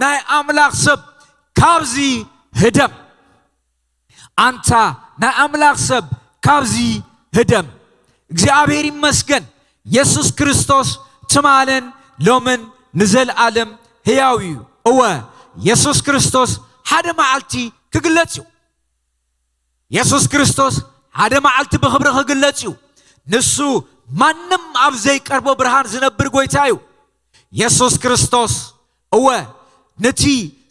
ናይ ኣምላኽ ሰብ ካብዚ ህደም። ኣንታ ናይ ኣምላኽ ሰብ ካብዚ ህደም። እግዚኣብሔር ይመስገን። የሱስ ክርስቶስ ትማልን ሎምን ንዘለኣለም ህያው እዩ። እወ፣ የሱስ ክርስቶስ ሓደ መዓልቲ ክግለጽ እዩ። የሱስ ክርስቶስ ሓደ መዓልቲ ብኽብሪ ክግለጽ እዩ። ንሱ ማንም ኣብ ዘይቀርቦ ብርሃን ዝነብር ጎይታ እዩ። የሱስ ክርስቶስ፣ እወ፣ ነቲ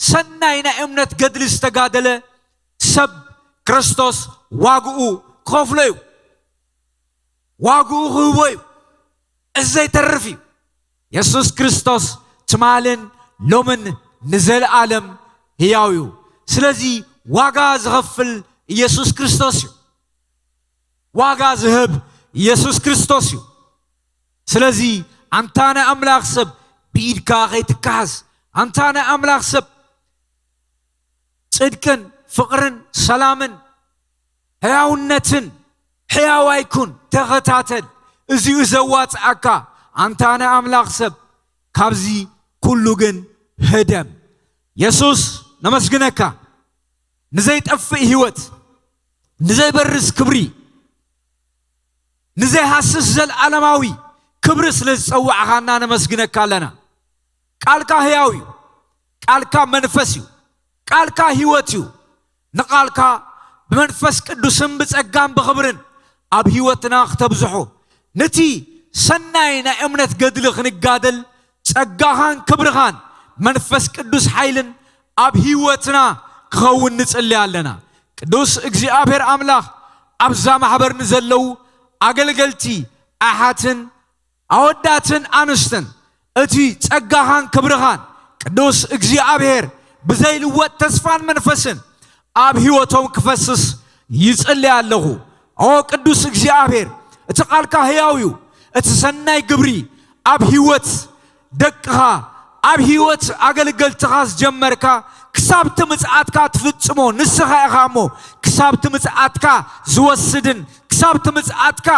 ሰናይ ናይ እምነት ገድሊ ዝተጋደለ ሰብ ክርስቶስ ዋግኡ ክኸፍሎ እዩ። ዋግኡ ክህቦ እዩ። እዚ ዘይተርፍ እዩ። የሱስ ክርስቶስ ትማልን ሎምን ንዘለኣለም ህያው እዩ። ስለዚ ዋጋ ዝኸፍል ኢየሱስ ክርስቶስ እዩ። ዋጋ ዝህብ ኢየሱስ ክርስቶስ እዩ። ስለዚ ኣንታ ናይ ኣምላኽ ሰብ ብኢድካ ከይትከሓስ፣ ኣንታ ናይ ኣምላኽ ሰብ ጽድቅን ፍቕርን ሰላምን ሕያውነትን ሕያዋይ ኩን፣ ተኸታተል። እዚኡ ዘዋጽኣካ ኣንታ ናይ ኣምላኽ ሰብ፣ ካብዚ ኩሉ ግን ህደም። የሱስ ነመስግነካ፣ ንዘይጠፍእ ህይወት፣ ንዘይበርስ ክብሪ፣ ንዘይሃስስ ዘለዓለማዊ ክብሪ ስለ ዝጸዋዕኻና ነመስግነካ ኣለና። ቃልካ ህያው እዩ። ቃልካ መንፈስ እዩ። ቃልካ ህይወት እዩ። ንቃልካ ብመንፈስ ቅዱስን ብጸጋን ብኽብርን ኣብ ህይወትና ክተብዝሖ፣ ነቲ ሰናይ ናይ እምነት ገድሊ ክንጋደል ጸጋኻን ክብርኻን መንፈስ ቅዱስ ሓይልን ኣብ ህይወትና ክኸውን ንጽሊ ኣለና። ቅዱስ እግዚኣብሔር ኣምላኽ ኣብዛ ማሕበር ንዘለዉ ኣገልገልቲ ኣሓትን ኣወዳትን ኣንስትን እቲ ጸጋኻን ክብርኻን ቅዱስ እግዚኣብሔር ብዘይልወጥ ተስፋን መንፈስን ኣብ ህይወቶም ክፈስስ ይጽሊ ኣለኹ። ኦ ቅዱስ እግዚኣብሔር፣ እቲ ቃልካ ህያው እዩ። እቲ ሰናይ ግብሪ ኣብ ህይወት ደቅኻ፣ ኣብ ህይወት ኣገልገልትኻ ዝጀመርካ ክሳብቲ ምጽኣትካ ትፍጽሞ ንስኻ ኢኻ እሞ፣ ክሳብቲ ምጽኣትካ ዝወስድን ክሳብ እቲ ምጽኣትካ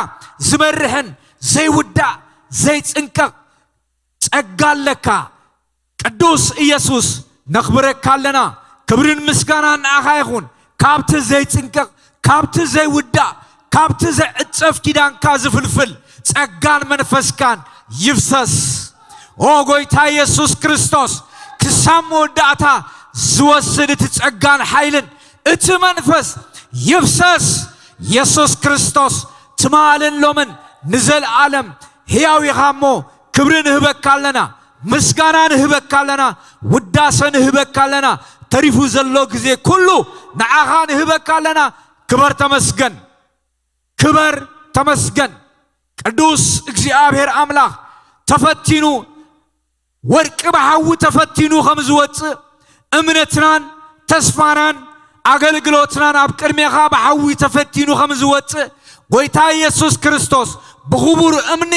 ዝመርሕን ዘይውዳእ ዘይጽንቀቕ ጸጋ ኣለካ። ቅዱስ ኢየሱስ፣ ነኽብረካ ኣለና። ክብርን ምስጋናን ንኣኻ ይኹን። ካብቲ ዘይጽንቀቕ፣ ካብቲ ዘይውዳእ፣ ካብቲ ዘይዕጸፍ ኪዳንካ ዝፍልፍል ጸጋን መንፈስካን ይፍሰስ። ኦ ጎይታ ኢየሱስ ክርስቶስ፣ ክሳብ መወዳእታ ዝወስድ እቲ ጸጋን ሓይልን እቲ መንፈስ ይፍሰስ። ኢየሱስ ክርስቶስ፣ ትማልን ሎምን ንዘለኣለም ሕያው ኢኻ እሞ፣ ክብሪ ንህበካ ኣለና፣ ምስጋና ንህበካ ኣለና፣ ውዳሰ ንህበካ ኣለና። ተሪፉ ዘሎ ግዜ ኩሉ ንዓኻ ንህበካ ኣለና። ክበር ተመስገን፣ ክበር ተመስገን። ቅዱስ እግዚኣብሔር ኣምላኽ፣ ተፈቲኑ፣ ወርቂ ብሓዊ ተፈቲኑ ከም ዝወጽእ፣ እምነትናን ተስፋናን ኣገልግሎትናን ኣብ ቅድሜኻ ብሓዊ ተፈቲኑ ከም ዝወጽእ፣ ጎይታ ኢየሱስ ክርስቶስ፣ ብኽቡር እምኒ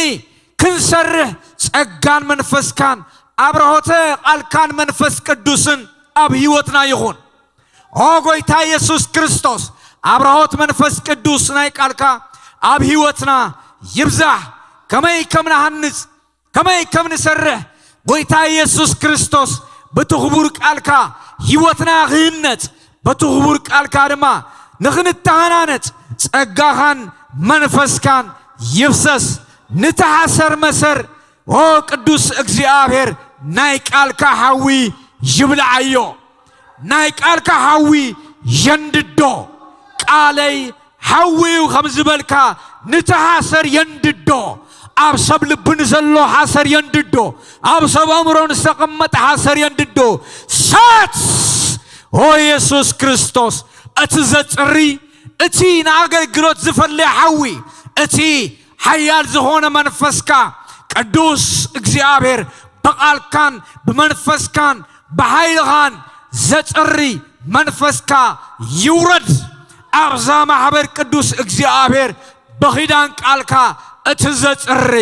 ክንሰርሕ ጸጋን መንፈስካን ኣብርሆተ ቃልካን መንፈስ ቅዱስን ኣብ ህይወትና ይኹን። ኦ ጎይታ ኢየሱስ ክርስቶስ፣ ኣብርሆት መንፈስ ቅዱስ ናይ ቃልካ ኣብ ህይወትና ይብዛሕ። ከመይ ከም ንሃንጽ፣ ከመይ ከም ንሰርሕ፣ ጎይታ ኢየሱስ ክርስቶስ፣ በቲ ክቡር ቃልካ ህይወትና ክህነጽ፣ በቲ ክቡር ቃልካ ድማ ንኽንተሃናነጽ ጸጋኻን መንፈስካን ይፍሰስ። ንተሓሰር መሰር፣ ኦ ቅዱስ እግዚኣብሔር፣ ናይ ቃልካ ሓዊ ይብልዓዮ። ናይ ቃልካ ሓዊ የንድዶ። ቃለይ ሓዊ እዩ ከም ዝበልካ፣ ነቲ ሓሰር የንድዶ። ኣብ ሰብ ልቢ ንዘሎ ሓሰር የንድዶ። ኣብ ሰብ ኣእምሮ ንዝተቐመጠ ሓሰር የንድዶ። ሳት! ኦ ኢየሱስ ክርስቶስ፣ እቲ ዘጽሪ፣ እቲ ንኣገልግሎት ዝፈሊ ሓዊ፣ እቲ ሓያል ዝኾነ መንፈስካ፣ ቅዱስ እግዚኣብሔር፣ ብቓልካን ብመንፈስካን ብሓይልኻን ዘጽሪ መንፈስካ ይውረድ። ኣብዛ ማሕበር ቅዱስ እግዚኣብሔር ብኺዳን ቃልካ እቲ ዘጽሪ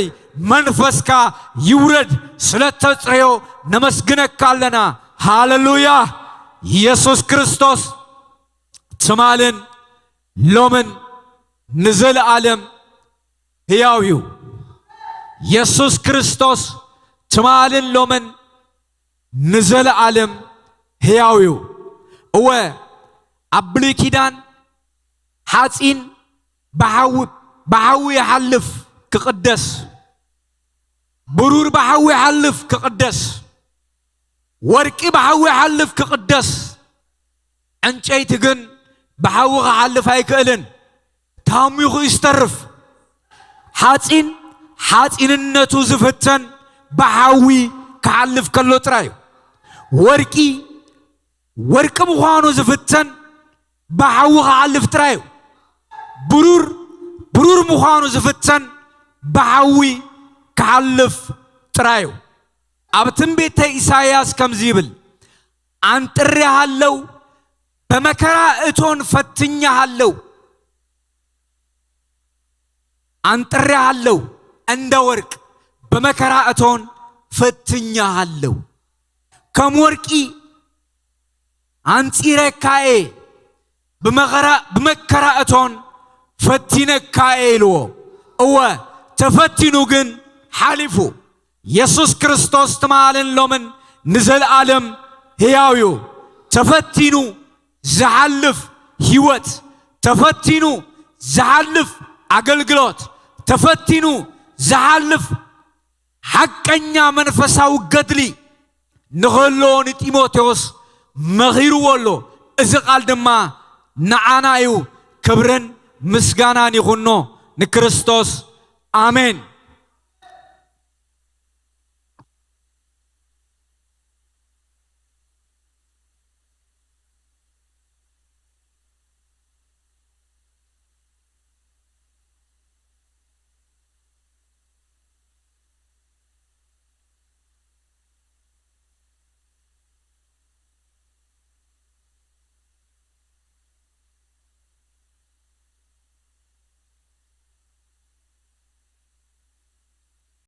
መንፈስካ ይውረድ። ስለ ተጽረዮ ነመስግነካ ኣለና። ሃሌሉያ። ኢየሱስ ክርስቶስ ትማልን ሎምን ንዘለኣለም ሕያው እዩ። ኢየሱስ ክርስቶስ ትማልን ሎምን ንዘለኣለም ሕያው እዩ። እወ፣ ኣብ ብሉይ ኪዳን ሓጺን ብሓዊ፣ ብሓዊ ይሓልፍ ክቕደስ፣ ብሩር ብሓዊ ይሓልፍ ክቕደስ፣ ወርቂ ብሓዊ ይሓልፍ ክቕደስ፣ ዕንጨይቲ ግን ብሓዊ ክሓልፍ ኣይክእልን። ታሚኹ እዩ ዝተርፍ። ሓጺን ሓጺንነቱ ዝፍተን ብሓዊ ክሓልፍ ከሎ ጥራይ እዩ። ወርቂ ወርቂ ምዃኑ ዝፍተን ብሓዊ ክሓልፍ ጥራይ እዩ። ብሩር ብሩር ምዃኑ ዝፍተን ብሓዊ ክሓልፍ ጥራይ እዩ። ኣብ ትንቢተ ኢሳይያስ ከምዚ ይብል፣ "ኣንጥሬሃለው፣ በመከራ እቶን ፈትኛሃለው፣ ኣንጥሬሃለው፣ እንደ ወርቅ በመከራ እቶን ፈትኛሃለው፣ ከም ወርቂ ኣንጺረካ'የ፣ ብመኸራ-፣ ብመከራ እቶን ፈቲነካ'የ" ኢልዎ። እወ፣ ተፈቲኑ ግን ሓሊፉ። ኢየሱስ ክርስቶስ ትማልን ሎምን ንዘለኣለም ሕያው እዩ። ተፈቲኑ ዝሓልፍ ህይወት፣ ተፈቲኑ ዝሓልፍ ኣገልግሎት፣ ተፈቲኑ ዝሓልፍ ሓቀኛ መንፈሳዊ ገድሊ ንኽህልዎ ንጢሞቴዎስ መኺርዎ ኣሎ። እዚ ቃል ድማ ንዓና እዩ። ክብርን ምስጋናን ይኹኖ ንክርስቶስ። ኣሜን።